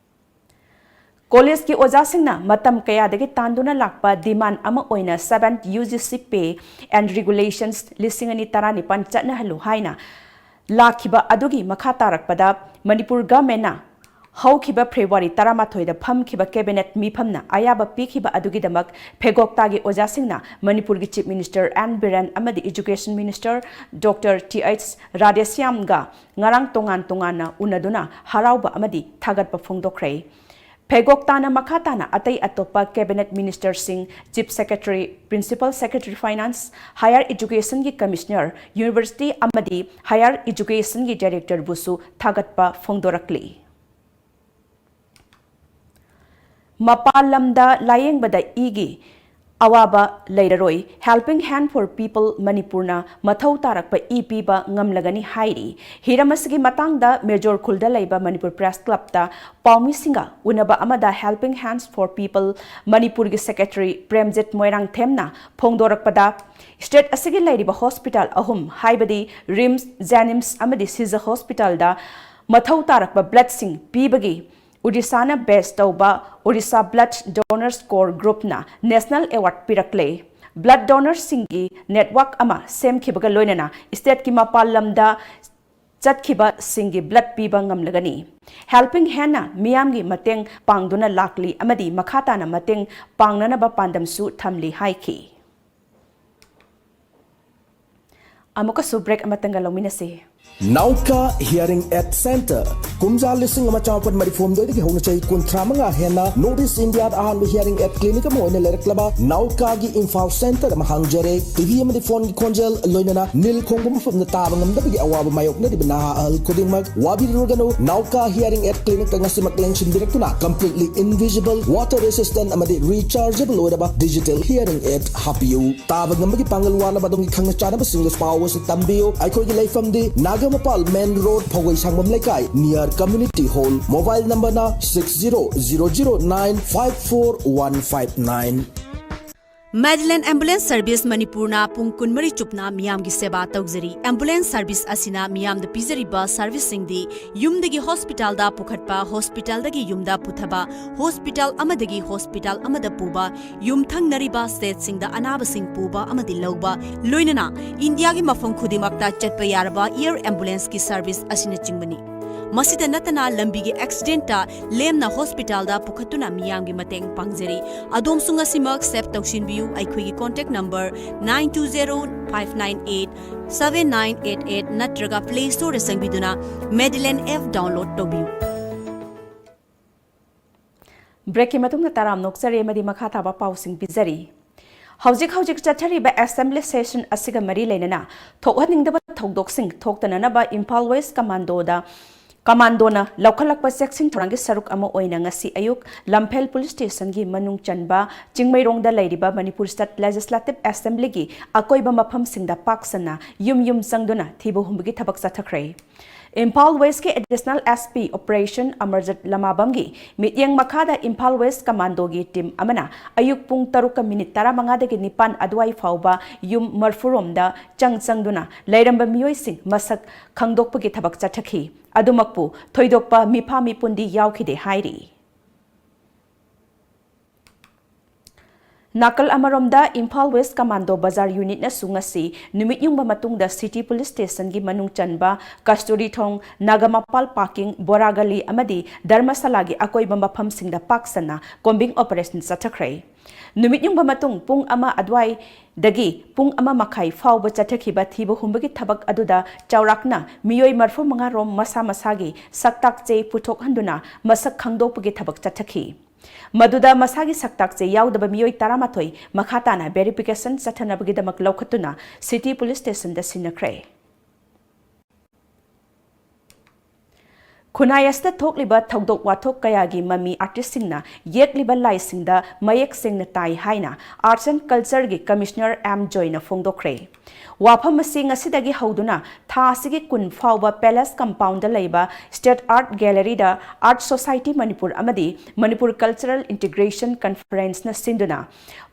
ꯀꯣꯂꯦꯖꯀꯤ ꯑꯣꯖꯥꯁꯤꯡꯅ ꯃꯇꯝ ꯀꯌꯥꯗꯒꯤ ꯇꯥꯟꯗꯨꯅ ꯂꯥꯛꯄ demand ꯑꯃ ꯑꯣꯏꯅ seventh U G C Pay and Regulations ꯂꯤꯁꯤꯡ ꯑꯅꯤ ꯇꯔꯥꯅꯤꯄꯥꯟ ꯆꯠꯅꯍꯜꯂꯨ ꯍꯥꯏꯅ ꯂꯥꯛꯈꯤꯕ ꯑꯗꯨꯒꯤ ꯃꯈꯥ ꯇꯥꯔꯛꯄꯗ ꯃꯅꯤꯄꯨꯔ governmentꯅ ꯍꯧꯈꯤꯕ February ꯇꯔꯥꯃꯥꯊꯣꯏꯗ ꯐꯝꯈꯤꯕ cabinet ꯃꯤꯐꯝꯅ ꯑꯌꯥꯕ ꯄꯤꯈꯤꯕ ꯑꯗꯨꯒꯤꯗꯃꯛ ꯐꯦꯒꯣꯛꯇꯥꯒꯤ ꯑꯣꯖꯥꯁꯤꯡꯅ ꯃꯅꯤꯄꯨꯔꯒꯤ Chief Minister N Biren ꯑꯃꯗꯤ Education Minister Doctor Th Radheshyamꯒ ꯉꯔꯥꯡ ꯇꯣꯉꯥꯟ ꯇꯣꯉꯥꯟꯅ ꯎꯅꯗꯨꯅ ꯍꯔꯥꯎꯕ ꯑꯃꯗꯤ ꯊꯥꯒꯠꯄ ꯐꯣꯡꯗꯣꯛꯈ꯭ꯔꯦ꯫ ꯐꯦꯒꯣꯛꯇꯥꯅ ꯃꯈꯥ ꯇꯥꯅ ꯑꯇꯩ ꯑꯇꯣꯞꯄ cabinet ministerꯁꯤꯡ, Chief Secretary, Principal Secretary Finance, Higher Educationꯒꯤ Commissioner, University ꯑꯃꯗꯤ Higher Educationꯒꯤ Directorꯕꯨꯁꯨ ꯊꯥꯒꯠꯄ ꯐꯣꯡꯗꯣꯔꯛꯂꯤ꯫ ꯃꯄꯥꯟ ꯂꯝꯗ ꯂꯥꯌꯦꯡꯕꯗ ꯏꯒꯤ ꯑꯋꯥꯕ ꯂꯩꯔꯔꯣꯏ꯫ Helping Hand for People ꯃꯅꯤꯄꯨꯔꯅ ꯃꯊꯧ ꯇꯥꯔꯛꯄ ꯏ ꯄꯤꯕ ꯉꯝꯂꯒꯅꯤ ꯍꯥꯏꯔꯤ꯫ ꯍꯤꯔꯝ ꯑꯁꯤꯒꯤ ꯃꯇꯥꯡꯗ ꯃꯦꯖꯣꯔ ꯈꯨꯜꯗ ꯂꯩꯕ ꯃꯅꯤꯄꯨꯔ Press Clubꯇ ꯄꯥꯎꯃꯤꯁꯤꯡꯒ ꯎꯅꯕ ꯑꯃꯗ Helping Hands for People ꯃꯅꯤꯄꯨꯔꯒꯤ Secretary ꯄ꯭ꯔꯦꯝꯖꯤꯠ ꯃꯣꯏꯔꯥꯡꯊꯦꯝꯅ ꯐꯣꯡꯗꯣꯔꯛꯄꯗ, state ꯑꯁꯤꯒꯤ ꯂꯩꯔꯤꯕ hospital ꯑꯍꯨꯝ, ꯍꯥꯏꯕꯗꯤ RIMS, JNIMS ꯑꯃꯗꯤ ꯁꯤꯖ hospitalꯗ ꯃꯊꯧ ꯇꯥꯔꯛꯄ bloodꯁꯤꯡ ꯄꯤꯕꯒꯤ ꯑꯣꯗꯤꯁꯥꯅ base ꯇꯧꯕ Odisha Blood Donors Core Groupꯅ national award ꯄꯤꯔꯛꯂꯦ꯫ Blood donorsꯁꯤꯡꯒꯤ network ꯑꯃ ꯁꯦꯝꯈꯤꯕꯒ ꯂꯣꯏꯅꯅ stateꯀꯤ ꯃꯄꯥꯟ ꯂꯝꯗ ꯆꯠꯈꯤꯕꯁꯤꯡꯒꯤ blood ꯄꯤꯕ ꯉꯝꯂꯒꯅꯤ꯫ Helping Handꯅ ꯃꯤꯌꯥꯝꯒꯤ ꯃꯇꯦꯡ ꯄꯥꯡꯗꯨꯅ ꯂꯥꯛꯂꯤ ꯑꯃꯗꯤ ꯃꯈꯥ ꯇꯥꯅ ꯃꯇꯦꯡ ꯄꯥꯡꯅꯅꯕ ꯄꯥꯟꯗꯝꯁꯨ ꯊꯝꯂꯤ ꯍꯥꯏꯈꯤ꯫ ꯑꯃꯨꯛꯀꯁꯨ break ꯑꯃꯇꯪꯒ ꯂꯧꯃꯤꯟꯅꯁꯤ꯫ ꯅꯥꯎꯀꯥ ꯍꯤꯌꯔꯤꯡ ꯑꯦꯗ ꯁꯦꯟꯇꯔ꯫ ꯀꯨꯝꯖꯥ ꯂꯤꯁꯤꯡ ꯑꯃ ꯆꯥꯃꯥꯄꯟ ꯃꯔꯤꯐꯨ ꯍꯨꯝꯗꯣꯏꯗꯒꯤ ꯍꯧꯅ ꯆꯍꯤ ꯀꯨꯟꯊ꯭ꯔꯥ ꯃꯉꯥ ꯍꯦꯟꯅ ꯅꯣꯔꯠ ꯏꯁ ꯏꯟꯗꯤꯌꯥꯗ ꯑꯍꯥꯟꯕ ꯍꯤꯌꯔꯤꯡ ꯑꯦꯗ ꯀ꯭ꯂꯤꯅꯤꯛ ꯑꯃ ꯑꯣꯏꯅ ꯂꯩꯔꯛꯂꯕ ꯅꯥꯎꯀꯥꯒꯤ ꯏꯝꯐꯥꯜ ꯁꯦꯟꯇꯔ ꯑꯃ ꯍꯥꯡꯖꯔꯦ꯫ ꯇꯤꯚꯤ ꯑꯃꯗꯤ ꯐꯣꯟꯒꯤ ꯈꯣꯟꯖꯦꯜ, ꯂꯣꯏꯅꯅ ꯅꯤꯜ ꯈꯣꯡꯕ ꯃꯐꯝꯗ ꯇꯥꯕ ꯉꯝꯗꯕꯒꯤ ꯑꯋꯥꯕ ꯃꯥꯌꯣꯛꯅꯔꯤꯕ ꯅꯍꯥ ꯑꯍꯜ ꯈꯨꯗꯤꯡꯃꯛ ꯋꯥꯕꯤꯔꯨꯔꯒꯅꯨ꯫ ꯅꯥꯎꯀꯥ ꯍꯤꯌꯔꯤꯡ ꯑꯦꯗ ꯀ꯭ꯂꯤꯅꯤꯛꯇ ꯉꯁꯤꯃꯛ ꯂꯦꯡꯁꯤꯟꯕꯤꯔꯛꯇꯨꯅ completely invisible, water resistant ꯑꯃꯗꯤ rechargeable ꯑꯣꯏꯔꯕ digital hearing aid ꯍꯥꯞꯄꯤꯌꯨ꯫ ꯇꯥꯕ ꯉꯝꯕꯒꯤ ꯄꯥꯡꯒꯜ ꯋꯥꯠꯂꯕ ꯑꯗꯣꯝꯒꯤ ꯈꯪꯅ ꯆꯥꯟꯅꯕꯁꯤꯡꯗꯁꯨ ꯄꯥꯎ ꯑꯁꯤ ꯇꯝꯕꯤꯌꯨ꯫ ꯑꯩꯈꯣꯏꯒꯤ ꯂꯩꯐꯝꯗꯤ ꯅꯥꯒꯥꯃꯄꯥꯜ ꯃꯦꯟ ꯔꯣꯗ, ꯐꯧꯒꯩ ꯁꯪꯕꯝ ꯂꯩꯀꯥꯏ, near community hall꯫ ꯃꯣꯕꯥꯏꯜ ꯅꯝꯕꯔꯅ six zero zero zero nine five four one five nine꯫ Madeline Ambulance Service ꯃꯅꯤꯄꯨꯔꯅ ꯄꯨꯡ ꯀꯨꯟꯃꯔꯤ ꯆꯨꯞꯅ ꯃꯤꯌꯥꯝꯒꯤ ꯁꯦꯕꯥ ꯇꯧꯖꯔꯤ꯫ ꯑꯦꯝꯕꯨꯂꯦꯟꯁ ꯁꯔꯚꯤꯁ ꯑꯁꯤꯅ ꯃꯤꯌꯥꯝꯗ ꯄꯤꯖꯔꯤꯕ ꯁꯔꯚꯤꯁꯁꯤꯡꯗꯤ ꯌꯨꯝꯗꯒꯤ ꯍꯣꯁꯄꯤꯇꯥꯜꯗ ꯄꯨꯈꯠꯄ, ꯍꯣꯁꯄꯤꯇꯥꯜꯗꯒꯤ ꯌꯨꯝꯗ ꯄꯨꯊꯕ, ꯍꯣꯁꯄꯤꯇꯥꯜ ꯑꯃꯗꯒꯤ ꯍꯣꯁꯄꯤꯇꯥꯜ ꯑꯃꯗ ꯄꯨꯕ, ꯌꯨꯝꯊꯪꯅꯔꯤꯕ ꯁ꯭ꯇꯦꯠꯁꯤꯡꯗ ꯑꯅꯥꯕꯁꯤꯡ ꯄꯨꯕ ꯑꯃꯗꯤ ꯂꯧꯕ, ꯂꯣꯏꯅꯅ ꯏꯟꯗꯤꯌꯥꯒꯤ ꯃꯐꯝ ꯈꯨꯗꯤꯡꯃꯛꯇ ꯆꯠꯄ ꯌꯥꯔꯕ ꯑꯦꯌꯔ ꯑꯦꯝꯕꯨꯂꯦꯟꯁꯀꯤ ꯁꯔꯚꯤꯁ ꯑꯁꯤꯅꯆꯤꯡꯕꯅꯤ꯫ ꯃꯁꯤꯗ ꯅꯠꯇꯅ ꯂꯝꯕꯤꯒꯤ ꯑꯦꯛꯁꯤꯗꯦꯟꯇ ꯂꯦꯝꯅ ꯍꯣꯁꯄꯤꯇꯥꯜꯗ ꯄꯨꯈꯠꯇꯨꯅ ꯃꯤꯌꯥꯝꯒꯤ ꯃꯇꯦꯡ ꯄꯥꯡꯖꯔꯤ꯫ ꯑꯗꯣꯝꯁꯨ ꯉꯁꯤꯃꯛ ꯁꯦꯚ ꯇꯧꯁꯤꯟꯕꯤꯌꯨ꯫ ꯑꯩꯈꯣꯏꯒꯤ contact number nine two zero five nine eight seven nine eight eight ꯅꯠꯇ꯭ꯔꯒ Play Storeꯗ ꯆꯪꯕꯤꯗꯨꯅ Madeline App download ꯇꯧꯕꯤꯌꯨ꯫ ꯕ꯭ꯔꯦꯛꯀꯤ ꯃꯇꯨꯡꯗ ꯇꯔꯥꯝꯅ ꯑꯣꯛꯆꯔꯤ ꯑꯃꯗꯤ ꯃꯈꯥ ꯇꯥꯕ ꯄꯥꯎꯁꯤꯡ ꯄꯤꯖꯔꯤ꯫ ꯍꯧꯖꯤꯛ ꯍꯧꯖꯤꯛ ꯆꯠꯊꯔꯤꯕ ꯑꯦꯁꯦꯝꯕ꯭ꯂꯤ ꯁꯦꯁꯟ ꯑꯁꯤꯒ ꯃꯔꯤ ꯂꯩꯅꯅ ꯊꯣꯛꯍꯟꯅꯤꯡꯗꯕ ꯊꯧꯗꯣꯛꯁꯤꯡ ꯊꯣꯛꯇꯅꯅꯕ ꯏꯝꯐꯥꯜ ꯋꯦꯁ ꯀꯃꯥꯟꯗꯣꯗ, ꯀꯃꯥꯟꯗꯣꯅ ꯂꯧꯈꯠꯂꯛꯄ ꯆꯦꯛꯁꯤꯟ ꯊꯧꯔꯥꯡꯒꯤ ꯁꯔꯨꯛ ꯑꯃ ꯑꯣꯏꯅ ꯉꯁꯤ ꯑꯌꯨꯛ ꯂꯝꯐꯦꯜ ꯄꯨꯂꯤꯁ ꯁ꯭ꯇꯦꯁꯟꯒꯤ ꯃꯅꯨꯡ ꯆꯟꯕ ꯆꯤꯡꯃꯩꯔꯣꯡꯗ ꯂꯩꯔꯤꯕ ꯃꯅꯤꯄꯨꯔ ꯁ꯭ꯇꯦꯠ ꯂꯦꯖꯤꯁꯂꯦꯇꯤꯚ ꯑꯦꯁꯦꯝꯕ꯭ꯂꯤꯒꯤ ꯑꯀꯣꯏꯕ ꯃꯐꯝꯁꯤꯡꯗ ꯄꯥꯛ ꯁꯟꯅ ꯌꯨꯝ ꯌꯨꯝ ꯆꯪꯗꯨꯅ ꯊꯤꯕ ꯍꯨꯝꯕꯒꯤ ꯊꯕꯛ ꯆꯠꯊꯈ꯭ꯔꯦ꯫ ꯏꯝꯐꯥꯜ ꯋꯦꯁꯀꯤ additional S P operation Amarjeet ꯂꯃꯥꯕꯝꯒꯤ ꯃꯤꯠꯌꯦꯡ ꯃꯈꯥꯗ ꯏꯝꯐꯥꯜ ꯋꯦꯁ ꯀꯃꯥꯟꯗꯣꯒꯤ ꯇꯤꯝ ꯑꯃꯅ ꯑꯌꯨꯛ ꯄꯨꯡ ꯇꯔꯨꯛꯀ ꯃꯤꯅꯤꯠ ꯇꯔꯥꯃꯉꯥꯗꯒꯤ ꯅꯤꯄꯥꯟ ꯑꯗꯨꯋꯥꯏ ꯐꯥꯎꯕ ꯌꯨꯝ ꯃꯔꯐꯨꯔꯣꯝꯗ ꯆꯪ ꯆꯪꯗꯨꯅ ꯂꯩꯔꯝꯕ ꯃꯤꯑꯣꯏꯁꯤꯡ ꯃꯁꯛ ꯈꯪꯗꯣꯛꯄꯒꯤ ꯊꯕꯛ ꯆꯠꯊꯈꯤ꯫ ꯑꯗꯨꯃꯛꯄꯨ ꯊꯣꯏꯗꯣꯛꯄ ꯃꯤꯐꯥ ꯃꯤꯄꯨꯟꯗꯤ ꯌꯥꯎꯈꯤꯗꯦ ꯍꯥꯏꯔꯤ꯫ ꯅꯥꯀꯜ ꯑꯃꯔꯣꯝꯗ, ꯏꯝꯐꯥꯜ ꯋꯦꯁ ꯀꯃꯥꯟꯗꯣ ꯕꯖꯥꯔ ꯌꯨꯅꯤꯠꯅꯁꯨ ꯉꯁꯤ ꯅꯨꯃꯤꯠ ꯌꯨꯡꯕ ꯃꯇꯨꯡꯗ ꯁꯤꯇꯤ ꯄꯨꯂꯤꯁ ꯁ꯭ꯇꯦꯁꯟꯒꯤ ꯃꯅꯨꯡ ꯆꯟꯕ ꯀꯁꯇꯨꯔꯤ ꯊꯣꯡ, ꯅꯥꯒꯥꯃꯄꯥꯜ ꯄꯥꯔꯀꯤꯡ, ꯕꯣꯔꯥ ꯒꯂꯤ ꯑꯃꯗꯤ ꯙꯔꯃꯁꯥꯂꯥꯒꯤ ꯑꯀꯣꯏꯕ ꯃꯐꯝꯁꯤꯡꯗ ꯄꯥꯛ ꯁꯟꯅ ꯀꯣꯝꯕꯤꯡ ꯑꯣꯄꯔꯦꯁꯟ ꯆꯠꯊꯈ꯭ꯔꯦ꯫ ꯅꯨꯃꯤꯠ ꯌꯨꯡꯕ ꯃꯇꯨꯡ ꯄꯨꯡ ꯑꯃ ꯑꯗꯨꯋꯥꯏꯗꯒꯤ ꯄꯨꯡ ꯑꯃ ꯃꯈꯥꯏ ꯐꯥꯎꯕ ꯆꯠꯊꯈꯤꯕ ꯊꯤꯕ ꯍꯨꯝꯕꯒꯤ ꯊꯕꯛ ꯑꯗꯨꯗ ꯆꯥꯎꯔꯥꯛꯅ ꯃꯤꯑꯣꯏ ꯃꯔꯐꯨ ꯃꯉꯥ ꯔꯣꯝ ꯃꯁꯥ ꯃꯁꯥꯒꯤ ꯁꯛꯇꯥꯛ ꯆꯦ ꯄꯨꯊꯣꯛꯍꯟꯗꯨꯅ ꯃꯁꯛ ꯈꯪꯗꯣꯛꯄꯒꯤ ꯊꯕꯛ ꯆꯠꯊꯈꯤ꯫ ꯃꯗꯨꯗ ꯃꯁꯥꯒꯤ ꯁꯛꯇꯥꯛ ꯆꯦ ꯌꯥꯎꯗꯕ ꯃꯤꯑꯣꯏ ꯇꯔꯥꯃꯥꯊꯣꯏ ꯃꯈꯥ ꯇꯥꯅ verification ꯆꯠꯊꯅꯕꯒꯤꯗꯃꯛ ꯂꯧꯈꯠꯇꯨꯅ City Police Stationꯗ ꯁꯤꯟꯅꯈ꯭ꯔꯦ꯫ ꯈꯨꯟꯅꯥꯏ ꯑꯁꯤꯗ ꯊꯣꯛꯂꯤꯕ ꯊꯧꯗꯣꯛ ꯋꯥꯊꯣꯛ ꯀꯌꯥꯒꯤ ꯃꯃꯤ ꯑꯥꯔꯇꯤꯁꯁꯤꯡꯅ ꯌꯦꯛꯂꯤꯕ ꯂꯥꯏꯁꯤꯡꯗ ꯃꯌꯦꯛ ꯁꯦꯡꯅ ꯇꯥꯏ ꯍꯥꯏꯅ Arts and Cultureꯒꯤ Commissioner ꯑꯦꯝ ꯖꯣꯏꯅ ꯐꯣꯡꯗꯣꯛꯈ꯭ꯔꯦ꯫ ꯋꯥꯐꯝ ꯑꯁꯤ ꯉꯁꯤꯗꯒꯤ ꯍꯧꯗꯨꯅ ꯊꯥ ꯑꯁꯤꯒꯤ ꯀꯨꯟ ꯐꯥꯎꯕ Palace Compoundꯗ ꯂꯩꯕ State Art Galleryꯗ Art Society Manipur ꯑꯃꯗꯤ Manipur Cultural Integration Conferenceꯅ ꯁꯤꯟꯗꯨꯅ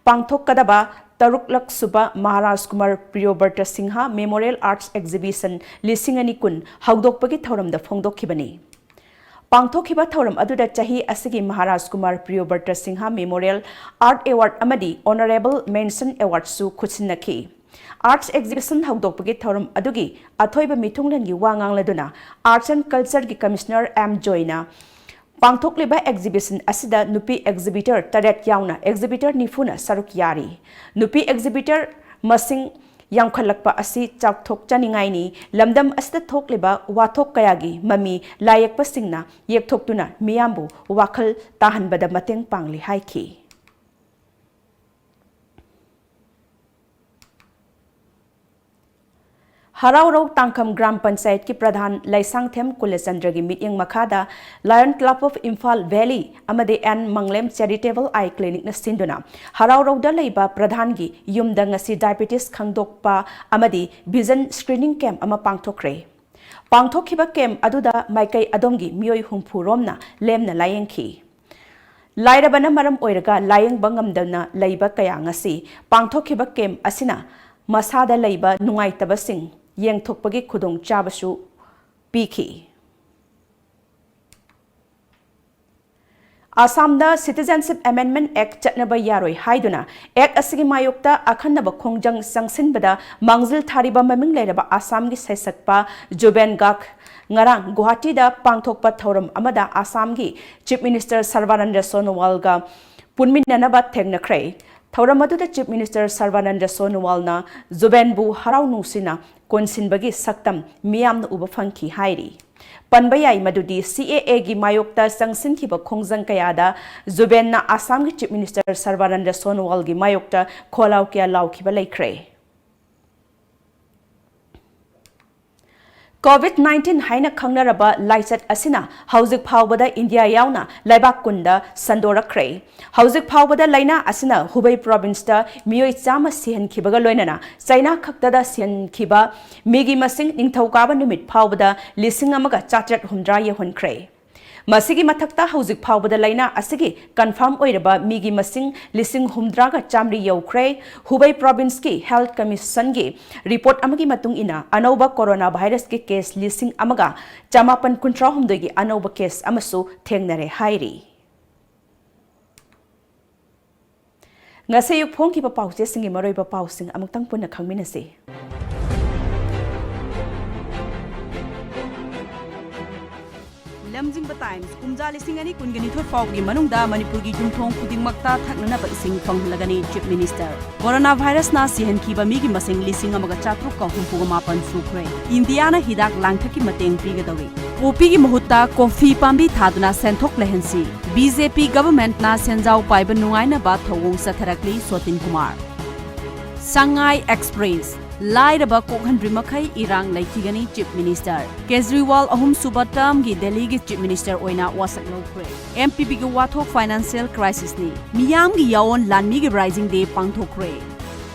ꯄꯥꯡꯊꯣꯛꯀꯗꯕ ꯇꯔꯨꯛꯂꯛ ꯁꯨꯕ Maharaj Kumar ꯄ꯭ꯔꯤꯌꯣꯕ꯭ꯔꯇ Singh Memorial Arts Exhibition ꯂꯤꯁꯤꯡ ꯑꯅꯤ ꯀꯨꯟ ꯍꯧꯗꯣꯛꯄꯒꯤ ꯊꯧꯔꯝꯗ ꯐꯣꯡꯗꯣꯛꯈꯤꯕꯅꯤ꯫ ꯄꯥꯡꯊꯣꯛꯈꯤꯕ ꯊꯧꯔꯝ ꯑꯗꯨꯗ ꯆꯍꯤ ꯑꯁꯤꯒꯤ Maharaj Kumar ꯄ꯭ꯔꯤꯌꯣꯕ꯭ꯔꯇ Singh Memorial Art Award ꯑꯃꯗꯤ Honorable Mention Awardꯁꯨ ꯈꯨꯠꯁꯤꯟꯅꯈꯤ꯫ Arts Exhibition ꯍꯧꯗꯣꯛꯄꯒꯤ ꯊꯧꯔꯝ ꯑꯗꯨꯒꯤ ꯑꯊꯣꯏꯕ ꯃꯤꯊꯨꯡꯂꯦꯟꯒꯤ ꯋꯥ ꯉꯥꯡꯂꯗꯨꯅ Arts and Cultureꯒꯤ Commissioner ꯑꯦꯝ ꯖꯣꯏꯅ ꯄꯥꯡꯊꯣꯛꯂꯤꯕ exhibition ꯑꯁꯤꯗ ꯅꯨꯄꯤ exhibitor ꯇꯔꯦꯠ ꯌꯥꯎꯅ exhibitor ꯅꯤꯐꯨꯅ ꯁꯔꯨꯛ ꯌꯥꯔꯤ꯫ ꯅꯨꯄꯤ exhibitor ꯃꯁꯤꯡ ꯌꯥꯝꯈꯠꯂꯛꯄ ꯑꯁꯤ ꯆꯥꯎꯊꯣꯛꯆꯅꯤꯡꯉꯥꯏꯅꯤ꯫ ꯂꯝꯗꯝ ꯑꯁꯤꯗ ꯊꯣꯛꯂꯤꯕ ꯋꯥꯊꯣꯛ ꯀꯌꯥꯒꯤ ꯃꯃꯤ ꯂꯥꯏꯌꯦꯛꯄꯁꯤꯡꯅ ꯌꯦꯛꯊꯣꯛꯇꯨꯅ ꯃꯤꯌꯥꯝꯕꯨ ꯋꯥꯈꯜ ꯇꯥꯍꯟꯕꯗ ꯃꯇꯦꯡ ꯄꯥꯡꯂꯤ ꯍꯥꯏꯈꯤ꯫ ꯍꯔꯥꯎꯔꯧ ꯇꯥꯡꯈꯝ ꯒ꯭ꯔꯥꯝ ꯄꯟꯆꯥꯌꯠꯀꯤ ꯄ꯭ꯔꯙꯥꯟ ꯂꯩꯁꯥꯡꯊꯦꯝ ꯀꯨꯂꯆꯟꯗ꯭ꯔꯒꯤ ꯃꯤꯠꯌꯦꯡ ꯃꯈꯥꯗ Lion Club of Imphal Valley ꯑꯃꯗꯤ ꯑꯦꯟ ꯃꯪꯂꯦꯝ Charitable Eye Clinicꯅ ꯁꯤꯟꯗꯨꯅ ꯍꯔꯥꯎꯔꯧꯗ ꯂꯩꯕ ꯄ꯭ꯔꯙꯥꯟꯒꯤ ꯌꯨꯝꯗ ꯉꯁꯤ diabetes ꯈꯪꯗꯣꯛꯄ ꯑꯃꯗꯤ vision screening camp ꯑꯃ ꯄꯥꯡꯊꯣꯛꯈ꯭ꯔꯦ꯫ ꯄꯥꯡꯊꯣꯛꯈꯤꯕ camp ꯑꯗꯨꯗ ꯃꯥꯏꯀꯩ ꯑꯗꯣꯝꯒꯤ ꯃꯤꯑꯣꯏ ꯍꯨꯝꯐꯨ ꯔꯣꯝꯅ ꯂꯦꯝꯅ ꯂꯥꯌꯦꯡꯈꯤ꯫ ꯂꯥꯏꯔꯕꯅ ꯃꯔꯝ ꯑꯣꯏꯔꯒ ꯂꯥꯌꯦꯡꯕ ꯉꯝꯗꯅ ꯂꯩꯕ ꯀꯌꯥ ꯉꯁꯤ ꯄꯥꯡꯊꯣꯛꯈꯤꯕ camp ꯑꯁꯤꯅ ꯃꯁꯥꯗ ꯂꯩꯕ ꯅꯨꯡꯉꯥꯏꯇꯕꯁꯤꯡ ꯌꯦꯡꯊꯣꯛꯄꯒꯤ ꯈꯨꯗꯣꯡꯆꯥꯕꯁꯨ ꯄꯤꯈꯤ꯫ ꯑꯁꯥꯝꯗ Citizenship Amendment Act ꯆꯠꯅꯕ ꯌꯥꯔꯣꯏ ꯍꯥꯏꯗꯨꯅ Act ꯑꯁꯤꯒꯤ ꯃꯥꯌꯣꯛꯇ ꯑꯈꯟꯅꯕ ꯈꯣꯡꯖꯪ ꯆꯪꯁꯤꯟꯕꯗ ꯃꯥꯡꯖꯤꯜ ꯊꯥꯔꯤꯕ ꯃꯃꯤꯡ ꯂꯩꯔꯕ ꯑꯁꯥꯝꯒꯤ ꯁꯩꯁꯛꯄ ꯖꯨꯕꯦꯟ ꯒꯥꯔꯒ ꯉꯔꯥꯡ ꯒꯨꯋꯥꯍꯥꯇꯤꯗ ꯄꯥꯡꯊꯣꯛꯄ ꯊꯧꯔꯝ ꯑꯃꯗ ꯑꯁꯥꯝꯒꯤ Chief Minister ꯁꯔꯕꯥꯅꯟꯗ ꯁꯣꯅꯣꯋꯥꯜꯒ ꯄꯨꯟꯃꯤꯟꯅꯅꯕ ꯊꯦꯡꯅꯈ꯭ꯔꯦ꯫ ꯊꯧꯔꯝ ꯑꯗꯨꯗ Chief Minister ꯁꯔꯕꯥꯅꯟꯗ ꯁꯣꯅꯣꯋꯥꯜꯅ ꯖꯨꯕꯦꯟꯕꯨ ꯍꯔꯥꯎ ꯅꯨꯡꯁꯤꯅ ꯀꯣꯟꯁꯤꯟꯕꯒꯤ ꯁꯛꯇꯝ ꯃꯤꯌꯥꯝꯅ ꯎꯕ ꯐꯪꯈꯤ ꯍꯥꯏꯔꯤ꯫ ꯄꯟꯕ ꯌꯥꯏ ꯃꯗꯨꯗꯤ CAAꯒꯤ ꯃꯥꯌꯣꯛꯇ ꯆꯪꯁꯤꯟꯈꯤꯕ ꯈꯣꯡꯖꯪ ꯀꯌꯥꯗ ꯖꯨꯕꯦꯟꯅ ꯑꯁꯥꯝꯒꯤ Chief Minister ꯁꯔꯕꯥꯅꯟꯗ ꯁꯣꯅꯣꯋꯥꯜꯒꯤ ꯃꯥꯌꯣꯛꯇ ꯈꯣꯜꯂꯥꯎ ꯀꯌꯥ ꯂꯥꯎꯈꯤꯕ ꯂꯩꯈ꯭ꯔꯦ꯫ COVID nineteen ꯍꯥꯏꯅ ꯈꯪꯅꯔꯕ ꯂꯥꯏꯆꯠ ꯑꯁꯤꯅ ꯍꯧꯖꯤꯛ ꯐꯥꯎꯕꯗ ꯏꯟꯗꯤꯌꯥ ꯌꯥꯎꯅ ꯂꯩꯕꯥꯛ ꯀꯨꯟꯗ ꯁꯟꯗꯣꯔꯛꯈ꯭ꯔꯦ꯫ ꯍꯧꯖꯤꯛ ꯐꯥꯎꯕꯗ ꯂꯥꯏꯅꯥ ꯑꯁꯤꯅ ꯍꯨꯕꯩ provinceꯇ ꯃꯤꯑꯣꯏ ꯆꯥꯝꯃ ꯁꯤꯍꯟꯈꯤꯕꯒ ꯂꯣꯏꯅꯅ ꯆꯩꯅꯥ ꯈꯛꯇꯗ ꯁꯤꯍꯟꯈꯤꯕ ꯃꯤꯒꯤ ꯃꯁꯤꯡ ꯅꯤꯡꯊꯧꯀꯥꯕ ꯅꯨꯃꯤꯠ ꯐꯥꯎꯕꯗ ꯂꯤꯁꯤꯡ ꯑꯃꯒ ꯆꯥꯇ꯭ꯔꯦꯠ ꯍꯨꯝꯗ꯭ꯔꯥ ꯌꯧꯍꯟꯈ꯭ꯔꯦ꯫ ꯃꯁꯤꯒꯤ ꯃꯊꯛꯇ ꯍꯧꯖꯤꯛ ꯐꯥꯎꯕꯗ ꯂꯥꯏꯅꯥ ꯑꯁꯤꯒꯤ confirm ꯑꯣꯏꯔꯕ ꯃꯤꯒꯤ ꯃꯁꯤꯡ ꯂꯤꯁꯤꯡ ꯍꯨꯝꯗ꯭ꯔꯥꯒ ꯆꯥꯃꯔꯤ ꯌꯧꯈ꯭ꯔꯦ꯫ ꯍꯨꯕꯩ provinceꯀꯤ Health Commissionꯒꯤ report ꯑꯃꯒꯤ ꯃꯇꯨꯡ ꯏꯟꯅ ꯑꯅꯧꯕ corona virusꯀꯤ case ꯂꯤꯁꯤꯡ ꯑꯃꯒ ꯆꯃꯥꯄꯟ ꯀꯨꯟꯊ꯭ꯔꯥ ꯍꯨꯝꯗꯣꯏꯒꯤ ꯑꯅꯧꯕ case ꯑꯃꯁꯨ ꯊꯦꯡꯅꯔꯦ ꯍꯥꯏꯔꯤ꯫ ꯉꯁꯤ ꯑꯌꯨꯛ ꯐꯣꯡꯈꯤꯕ ꯄꯥꯎꯆꯦꯁꯤꯡꯒꯤ ꯃꯔꯨꯑꯣꯏꯕ ꯄꯥꯎꯁꯤꯡ ꯑꯃꯨꯛꯇꯪ ꯄꯨꯟꯅ ꯈꯪꯃꯤꯟꯅꯁꯤ꯫ ꯂꯝꯖꯤꯡꯕ Times, ꯀꯨꯝꯖꯥ ꯂꯤꯁꯤꯡ ꯑꯅꯤ ꯀꯨꯟꯒ ꯅꯤꯊꯣꯏ ꯐꯥꯎꯕꯒꯤ ꯃꯅꯨꯡꯗ ꯃꯅꯤꯄꯨꯔꯒꯤ ꯌꯨꯝꯊꯣꯡ ꯈꯨꯗꯤꯡꯃꯛꯇ ꯊꯛꯅꯅꯕ ꯏꯁꯤꯡ ꯐꯪꯍꯜꯂꯒꯅꯤ Chief Minister꯫ Corona virusꯅ ꯁꯤꯍꯟꯈꯤꯕ ꯃꯤꯒꯤ ꯃꯁꯤꯡ ꯂꯤꯁꯤꯡ ꯑꯃꯒ ꯆꯥꯇ꯭ꯔꯨꯛꯀ ꯍꯨꯝꯐꯨꯒ ꯃꯥꯄꯟ ꯁꯨꯈ꯭ꯔꯦ꯫ ꯏꯟꯗꯤꯌꯥꯅ ꯍꯤꯗꯥꯛ ꯂꯥꯡꯊꯛꯀꯤ ꯃꯇꯦꯡ ꯄꯤꯒꯗꯧꯔꯤ꯫ ꯄꯣꯄꯤꯒꯤ ꯃꯍꯨꯠꯇ coffee ꯄꯥꯝꯕꯤ ꯊꯥꯗꯨꯅ ꯁꯦꯟꯊꯣꯛ ꯂꯩꯍꯟꯁꯤ꯫ BJP governmentꯅ ꯁꯦꯟꯖꯥꯎ ꯄꯥꯏꯕ ꯅꯨꯡꯉꯥꯏꯅꯕ ꯊꯧꯑꯣꯡ ꯆꯠꯊꯔꯛꯂꯤ, ꯁꯣꯇꯤꯟ ꯀꯨꯃꯥꯔ꯫ ꯁꯉꯥꯏ Express, ꯂꯥꯏꯔꯕ ꯀꯣꯛꯍꯟꯗ꯭ꯔꯤ ꯃꯈꯩ ꯏꯔꯥꯡ ꯂꯩꯈꯤꯒꯅꯤ Chief Minister꯫ ꯀꯦꯖꯔꯤꯋꯥꯜ ꯑꯍꯨꯝꯁꯨꯕ termꯒꯤ ꯗꯦꯜꯂꯤꯒꯤ Chief Minister ꯑꯣꯏꯅ ꯋꯥꯁꯛ ꯂꯧꯈ꯭ꯔꯦ꯫ MPBꯒꯤ ꯋꯥꯊꯣꯛ financial crisisꯅꯤ꯫ ꯃꯤꯌꯥꯝꯒꯤ ꯌꯥꯑꯣꯟ ꯂꯥꯟꯃꯤꯒꯤ Rising Day ꯄꯥꯡꯊꯣꯛꯈ꯭ꯔꯦ꯫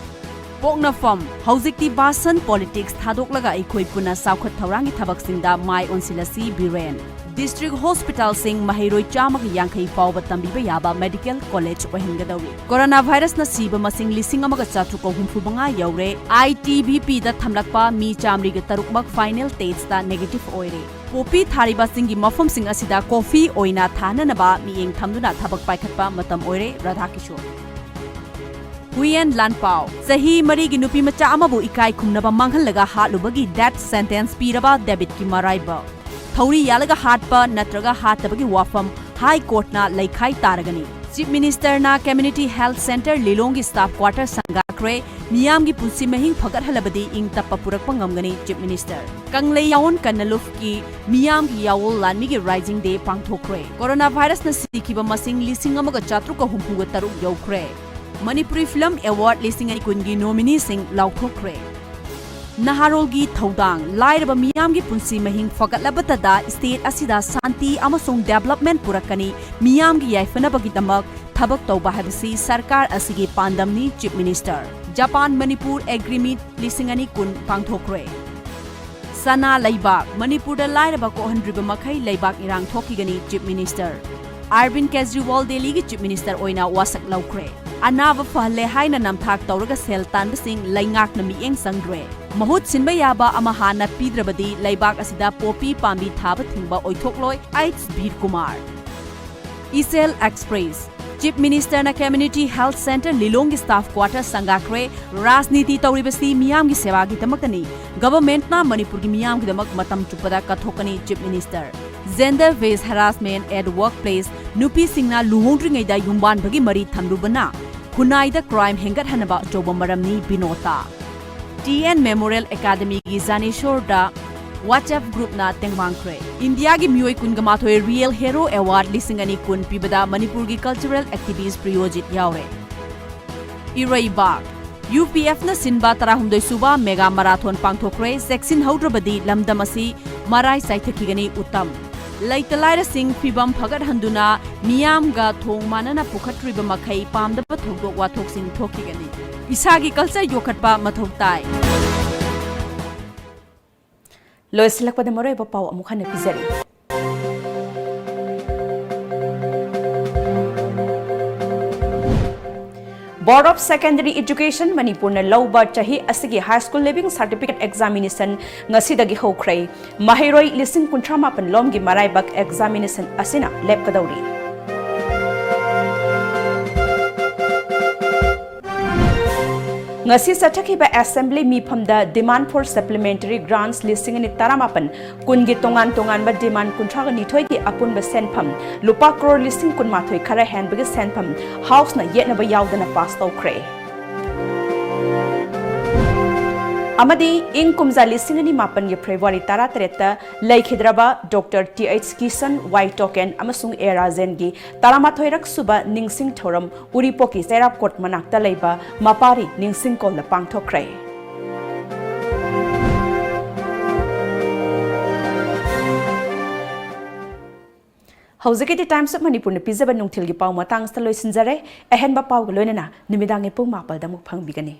ꯄꯣꯛꯅꯐꯝ, ꯍꯧꯖꯤꯛꯇꯤ ꯕꯥꯁꯟ politics ꯊꯥꯗꯣꯛꯂꯒ ꯑꯩꯈꯣꯏ ꯄꯨꯟꯅ ꯆꯥꯎꯈꯠ ꯊꯧꯔꯥꯡꯒꯤ ꯊꯕꯛꯁꯤꯡꯗ ꯃꯥꯏ ꯑꯣꯟꯁꯤꯜꯂꯁꯤ, ꯕꯤꯔꯦꯟ꯫ District hospitalꯁꯤꯡ ꯃꯍꯩꯔꯣꯏ ꯆꯥꯝꯃꯒ ꯌꯥꯡꯈꯩ ꯐꯥꯎꯕ ꯇꯝꯕꯤꯕ ꯌꯥꯕ medical college ꯑꯣꯏꯍꯟꯒꯗꯧꯔꯤ꯫ Corona virusꯅ ꯁꯤꯕ ꯃꯁꯤꯡ ꯂꯤꯁꯤꯡ ꯑꯃꯒ ꯆꯥꯇ꯭ꯔꯨꯛꯀ ꯍꯨꯝꯐꯨ ꯃꯉꯥ ꯌꯧꯔꯦ꯫ ITBPꯗ ꯊꯝꯂꯛꯄ ꯃꯤ ꯆꯥꯃꯔꯤꯒ ꯇꯔꯨꯛꯃꯛ final testꯇ negative ꯑꯣꯏꯔꯦ꯫ ꯄꯣꯄꯤ ꯊꯥꯔꯤꯕꯁꯤꯡꯒꯤ ꯃꯐꯝꯁꯤꯡ ꯑꯁꯤꯗ coffee ꯑꯣꯏꯅ ꯊꯥꯅꯅꯕ ꯃꯤꯠꯌꯦꯡ ꯊꯝꯗꯨꯅ ꯊꯕꯛ ꯄꯥꯏꯈꯠꯄ ꯃꯇꯝ ꯑꯣꯏꯔꯦ, ꯔꯥꯙꯥꯀꯤꯁꯣꯔ꯫ ꯍꯨꯏꯌꯦꯟ ꯂꯥꯟꯄꯥꯎ, ꯆꯍꯤ ꯃꯔꯤꯒꯤ ꯅꯨꯄꯤ ꯃꯆꯥ ꯑꯃꯕꯨ ꯏꯀꯥꯏ ꯈꯨꯝꯅꯕ ꯃꯥꯡꯍꯜꯂꯒ ꯍꯥꯠꯂꯨꯕꯒꯤ death sentence ꯄꯤꯔꯕ ꯗꯦꯕꯤꯠꯀꯤ ꯃꯔꯥꯏꯕꯛ꯫ ꯊꯧꯔꯤ ꯌꯥꯜꯂꯒ ꯍꯥꯠꯄ ꯅꯠꯇ꯭ꯔꯒ ꯍꯥꯠꯇꯕꯒꯤ ꯋꯥꯐꯝ High Courtꯅ ꯂꯩꯈꯥꯏ ꯇꯥꯔꯒꯅꯤ꯫ Chief Minister ꯅ Community Health Centre ꯂꯤꯂꯣꯡꯒꯤ staff quarter ꯁꯪꯒꯥꯈ꯭ꯔꯦ꯫ ꯃꯤꯌꯥꯝꯒꯤ ꯄꯨꯟꯁꯤ ꯃꯍꯤꯡ ꯐꯒꯠꯍꯜꯂꯕꯗꯤ ꯏꯪ ꯇꯞꯄ ꯄꯨꯔꯛꯄ ꯉꯝꯒꯅꯤ, Chief Minister꯫ ꯀꯪꯂꯩ ꯌꯥꯑꯣꯟ ꯀꯟꯅꯂꯨꯐꯀꯤ ꯃꯤꯌꯥꯝꯒꯤ ꯌꯥꯑꯣꯜ ꯂꯥꯟꯃꯤꯒꯤ Rising Day ꯄꯥꯡꯊꯣꯛꯈ꯭ꯔꯦ꯫ Corona virus ꯅ ꯁꯤꯈꯤꯕ ꯃꯁꯤꯡ ꯂꯤꯁꯤꯡ ꯑꯃꯒ ꯆꯥꯇ꯭ꯔꯨꯛꯀ ꯍꯨꯝꯐꯨꯒ ꯇꯔꯨꯛ ꯌꯧꯈ꯭ꯔꯦ꯫ Manipuri Film Award ꯂꯤꯁꯤꯡ ꯑꯅꯤ ꯀꯨꯟꯒꯤ nominee ꯁꯤꯡ ꯂꯥꯎꯊꯣꯛꯈ꯭ꯔꯦ꯫ ꯅꯍꯥꯔꯣꯜꯒꯤ ꯊꯧꯗꯥꯡ, ꯂꯥꯏꯔꯕ ꯃꯤꯌꯥꯝꯒꯤ ꯄꯨꯟꯁꯤ ꯃꯍꯤꯡ ꯐꯒꯠꯂꯕꯇꯗ state ꯑꯁꯤꯗ ꯁꯥꯟꯇꯤ ꯑꯃꯁꯨꯡ development ꯄꯨꯔꯛꯀꯅꯤ, ꯃꯤꯌꯥꯝꯒꯤ ꯌꯥꯏꯐꯅꯕꯒꯤꯗꯃꯛ ꯊꯕꯛ ꯇꯧꯕ ꯍꯥꯏꯕꯁꯤ ꯁꯔꯀꯥꯔ ꯑꯁꯤꯒꯤ ꯄꯥꯟꯗꯝꯅꯤ, Chief Minister꯫ Japan Manipur Agreement ꯂꯤꯁꯤꯡ ꯑꯅꯤ ꯀꯨꯟ ꯄꯥꯡꯊꯣꯛꯈ꯭ꯔꯦ꯫ ꯁꯅꯥ ꯂꯩꯕꯥꯛ, ꯃꯅꯤꯄꯨꯔꯗ ꯂꯥꯏꯔꯕ ꯀꯣꯛꯍꯟꯗ꯭ꯔꯤꯕ ꯃꯈꯩ ꯂꯩꯕꯥꯛ ꯏꯔꯥꯡ ꯊꯣꯛꯈꯤꯒꯅꯤ, Chief Minister꯫ Arvind Kejriwal ꯗꯦꯜꯂꯤꯒꯤ Chief Minister ꯑꯣꯏꯅ ꯋꯥꯁꯛ ꯂꯧꯈ꯭ꯔꯦ꯫ ꯑꯅꯥꯕ ꯐꯍꯜꯂꯦ ꯍꯥꯏꯅ ꯅꯝꯊꯥꯛ ꯇꯧꯔꯒ ꯁꯦꯜ ꯇꯥꯟꯕꯁꯤꯡ ꯂꯩꯉꯥꯛꯅ ꯃꯤꯠꯌꯦꯡ ꯆꯪꯗ꯭ꯔꯦ꯫ ꯃꯍꯨꯠ ꯁꯤꯟꯕ ꯌꯥꯕ ꯑꯃ ꯍꯥꯟꯅ ꯄꯤꯗ꯭ꯔꯕꯗꯤ ꯂꯩꯕꯥꯛ ꯑꯁꯤꯗ poppy ꯄꯥꯝꯕꯤ ꯊꯥꯕ ꯊꯤꯡꯕ ꯑꯣꯏꯊꯣꯛꯂꯣꯏ, ꯑꯩꯆ ꯕꯤꯔ ꯀꯨꯃꯥꯔ꯫ ꯏꯆꯦꯜ Express, Chief Minister ꯅ Community Health Centre ꯂꯤꯂꯣꯡꯒꯤ staff quarter ꯁꯪꯒꯥꯈ꯭ꯔꯦ꯫ ꯔꯥꯖꯅꯤꯇꯤ ꯇꯧꯔꯤꯕꯁꯤ ꯃꯤꯌꯥꯝꯒꯤ ꯁꯦꯕꯥꯒꯤꯗꯃꯛꯇꯅꯤ꯫ Government ꯅ ꯃꯅꯤꯄꯨꯔꯒꯤ ꯃꯤꯌꯥꯝꯒꯤꯗꯃꯛ ꯃꯇꯝ ꯆꯨꯞꯄꯗ ꯀꯠꯊꯣꯛꯀꯅꯤ, Chief Minister꯫ Gender based harassment at workplace, ꯅꯨꯄꯤꯁꯤꯡꯅ ꯂꯨꯍꯣꯡꯗ꯭ꯔꯤꯉꯩꯗ ꯌꯨꯝꯕꯥꯟꯕꯒꯤ ꯃꯔꯤ ꯊꯝꯂꯨꯕꯅ ꯈꯨꯟꯅꯥꯏꯗ crime ꯍꯦꯟꯒꯠꯍꯟꯅꯕ ꯑꯆꯧꯕ ꯃꯔꯝꯅꯤ, ꯕꯤꯅꯣꯇꯥ꯫ ꯇꯤ ꯑꯦꯟ Memorial Academy ꯒꯤ ꯖꯥꯅꯦꯁꯣꯔꯗ WhatsApp group ꯅ ꯇꯦꯡꯕꯥꯡꯈ꯭ꯔꯦ꯫ ꯏꯟꯗꯤꯌꯥꯒꯤ ꯃꯤꯑꯣꯏ ꯀꯨꯟꯒ ꯃꯥꯊꯣꯏ Real Hero Award ꯂꯤꯁꯤꯡ ꯑꯅꯤ ꯀꯨꯟ ꯄꯤꯕꯗ ꯃꯅꯤꯄꯨꯔꯒꯤ cultural activist ꯄ꯭ꯔꯤꯌꯣꯖꯤꯠ ꯌꯥꯎꯔꯦ꯫ ꯏꯔꯩꯕꯥꯛ, ꯌꯨ ꯄꯤ ꯑꯦꯐ ꯅ ꯁꯤꯟꯕ ꯇꯔꯥꯍꯨꯝꯗꯣꯏ ꯁꯨꯕ Mega Marathon ꯄꯥꯡꯊꯣꯛꯈ꯭ꯔꯦ꯫ ꯆꯦꯛꯁꯤꯟꯍꯧꯗ꯭ꯔꯕꯗꯤ ꯂꯝꯗꯝ ꯑꯁꯤ ꯃꯔꯥꯏ ꯆꯥꯏꯊꯈꯤꯒꯅꯤ, ꯎꯇꯝ꯫ ꯂꯩꯇ ꯂꯥꯏꯔꯁꯤꯡ ꯐꯤꯕꯝ ꯐꯒꯠꯍꯟꯗꯨꯅ ꯃꯤꯌꯥꯝꯒ ꯊꯣꯡ ꯃꯥꯟꯅꯅ ꯄꯨꯈꯠꯇ꯭ꯔꯤꯕ ꯃꯈꯩ ꯄꯥꯝꯗꯕ ꯊꯧꯗꯣꯛ ꯋꯥꯊꯣꯛꯁꯤꯡ ꯊꯣꯛꯈꯤꯒꯅꯤ꯫ ꯏꯁꯥꯒꯤ culture ꯌꯣꯛꯈꯠꯄ ꯃꯊꯧ ꯇꯥꯏ꯫ ꯂꯣꯏꯁꯤꯜꯂꯛꯄꯗ ꯃꯔꯨꯑꯣꯏꯕ ꯄꯥꯎ ꯑꯃꯨꯛ ꯍꯟꯅ ꯄꯤꯖꯔꯤ꯫ Board of Secondary Education ꯃꯅꯤꯄꯨꯔꯅ ꯂꯧꯕ ꯆꯍꯤ ꯑꯁꯤꯒꯤ High School Leaving Certificate Examination ꯉꯁꯤꯗꯒꯤ ꯍꯧꯈ꯭ꯔꯦ꯫ ꯃꯍꯩꯔꯣꯏ ꯂꯤꯁꯤꯡ ꯀꯨꯟꯊ꯭ꯔꯥ ꯃꯥꯄꯟ ꯂꯣꯝꯒꯤ ꯃꯔꯥꯏꯕꯛ examination ꯑꯁꯤꯅ ꯂꯦꯞꯀꯗꯧꯔꯤ꯫ ꯉꯁꯤ ꯆꯠꯊꯈꯤꯕ assembly ꯃꯤꯐꯝꯗ demand for supplementary grants ꯂꯤꯁꯤꯡ ꯑꯅꯤ ꯇꯔꯥꯃꯥꯄꯟ ꯀꯨꯟꯒꯤ ꯇꯣꯉꯥꯟ ꯇꯣꯉꯥꯟꯕ demand ꯀꯨꯟꯊ꯭ꯔꯥꯒ ꯅꯤꯊꯣꯏꯒꯤ ꯑꯄꯨꯟꯕ ꯁꯦꯟꯐꯝ ꯂꯨꯄꯥ ꯀ꯭ꯔꯣꯔ ꯂꯤꯁꯤꯡ ꯀꯨꯟꯃꯥꯊꯣꯏ ꯈꯔ ꯍꯦꯟꯕꯒꯤ ꯁꯦꯟꯐꯝ House ꯅ ꯌꯦꯠꯅꯕ ꯌꯥꯎꯗꯅ pass ꯇꯧꯈ꯭ꯔꯦ꯫ ꯑꯃꯗꯤ ꯏꯪ ꯀꯨꯝꯖꯥ ꯂꯤꯁꯤꯡ ꯑꯅꯤ ꯃꯥꯄꯟꯒꯤ February ꯇꯔꯥꯇꯔꯦꯠꯇ ꯂꯩꯈꯤꯗ꯭ꯔꯕ Doctor T H Kishan, Y Token ꯑꯃꯁꯨꯡ A ꯔꯥꯖꯦꯟꯒꯤ ꯇꯔꯥꯃꯥꯊꯣꯏꯔꯛ ꯁꯨꯕ ꯅꯤꯡꯁꯤꯡ ꯊꯧꯔꯝ ꯎꯔꯤꯄꯣꯛꯀꯤ ꯆꯩꯔꯥꯞꯀꯣꯠ ꯃꯅꯥꯛꯇ ꯂꯩꯕ ꯃꯄꯥꯔꯤ ꯅꯤꯡꯁꯤꯡ ꯀꯣꯜꯗ ꯄꯥꯡꯊꯣꯛꯈ꯭ꯔꯦ꯫ ꯍꯧꯖꯤꯛꯀꯤꯗꯤ Times of ꯃꯅꯤꯄꯨꯔꯅ ꯄꯤꯖꯕ ꯅꯨꯡꯊꯤꯜꯒꯤ ꯄꯥꯎ ꯃꯇꯥꯡꯁꯤꯗ ꯂꯣꯏꯁꯤꯟꯖꯔꯦ꯫ ꯑꯍꯦꯟꯕ ꯄꯥꯎꯒ ꯂꯣꯏꯅꯅ ꯅꯨꯃꯤꯗꯥꯡꯒꯤ ꯄꯨꯡ ꯃꯥꯄꯜꯗ ꯑꯃꯨꯛ ꯐꯪꯕꯤꯒꯅꯤ꯫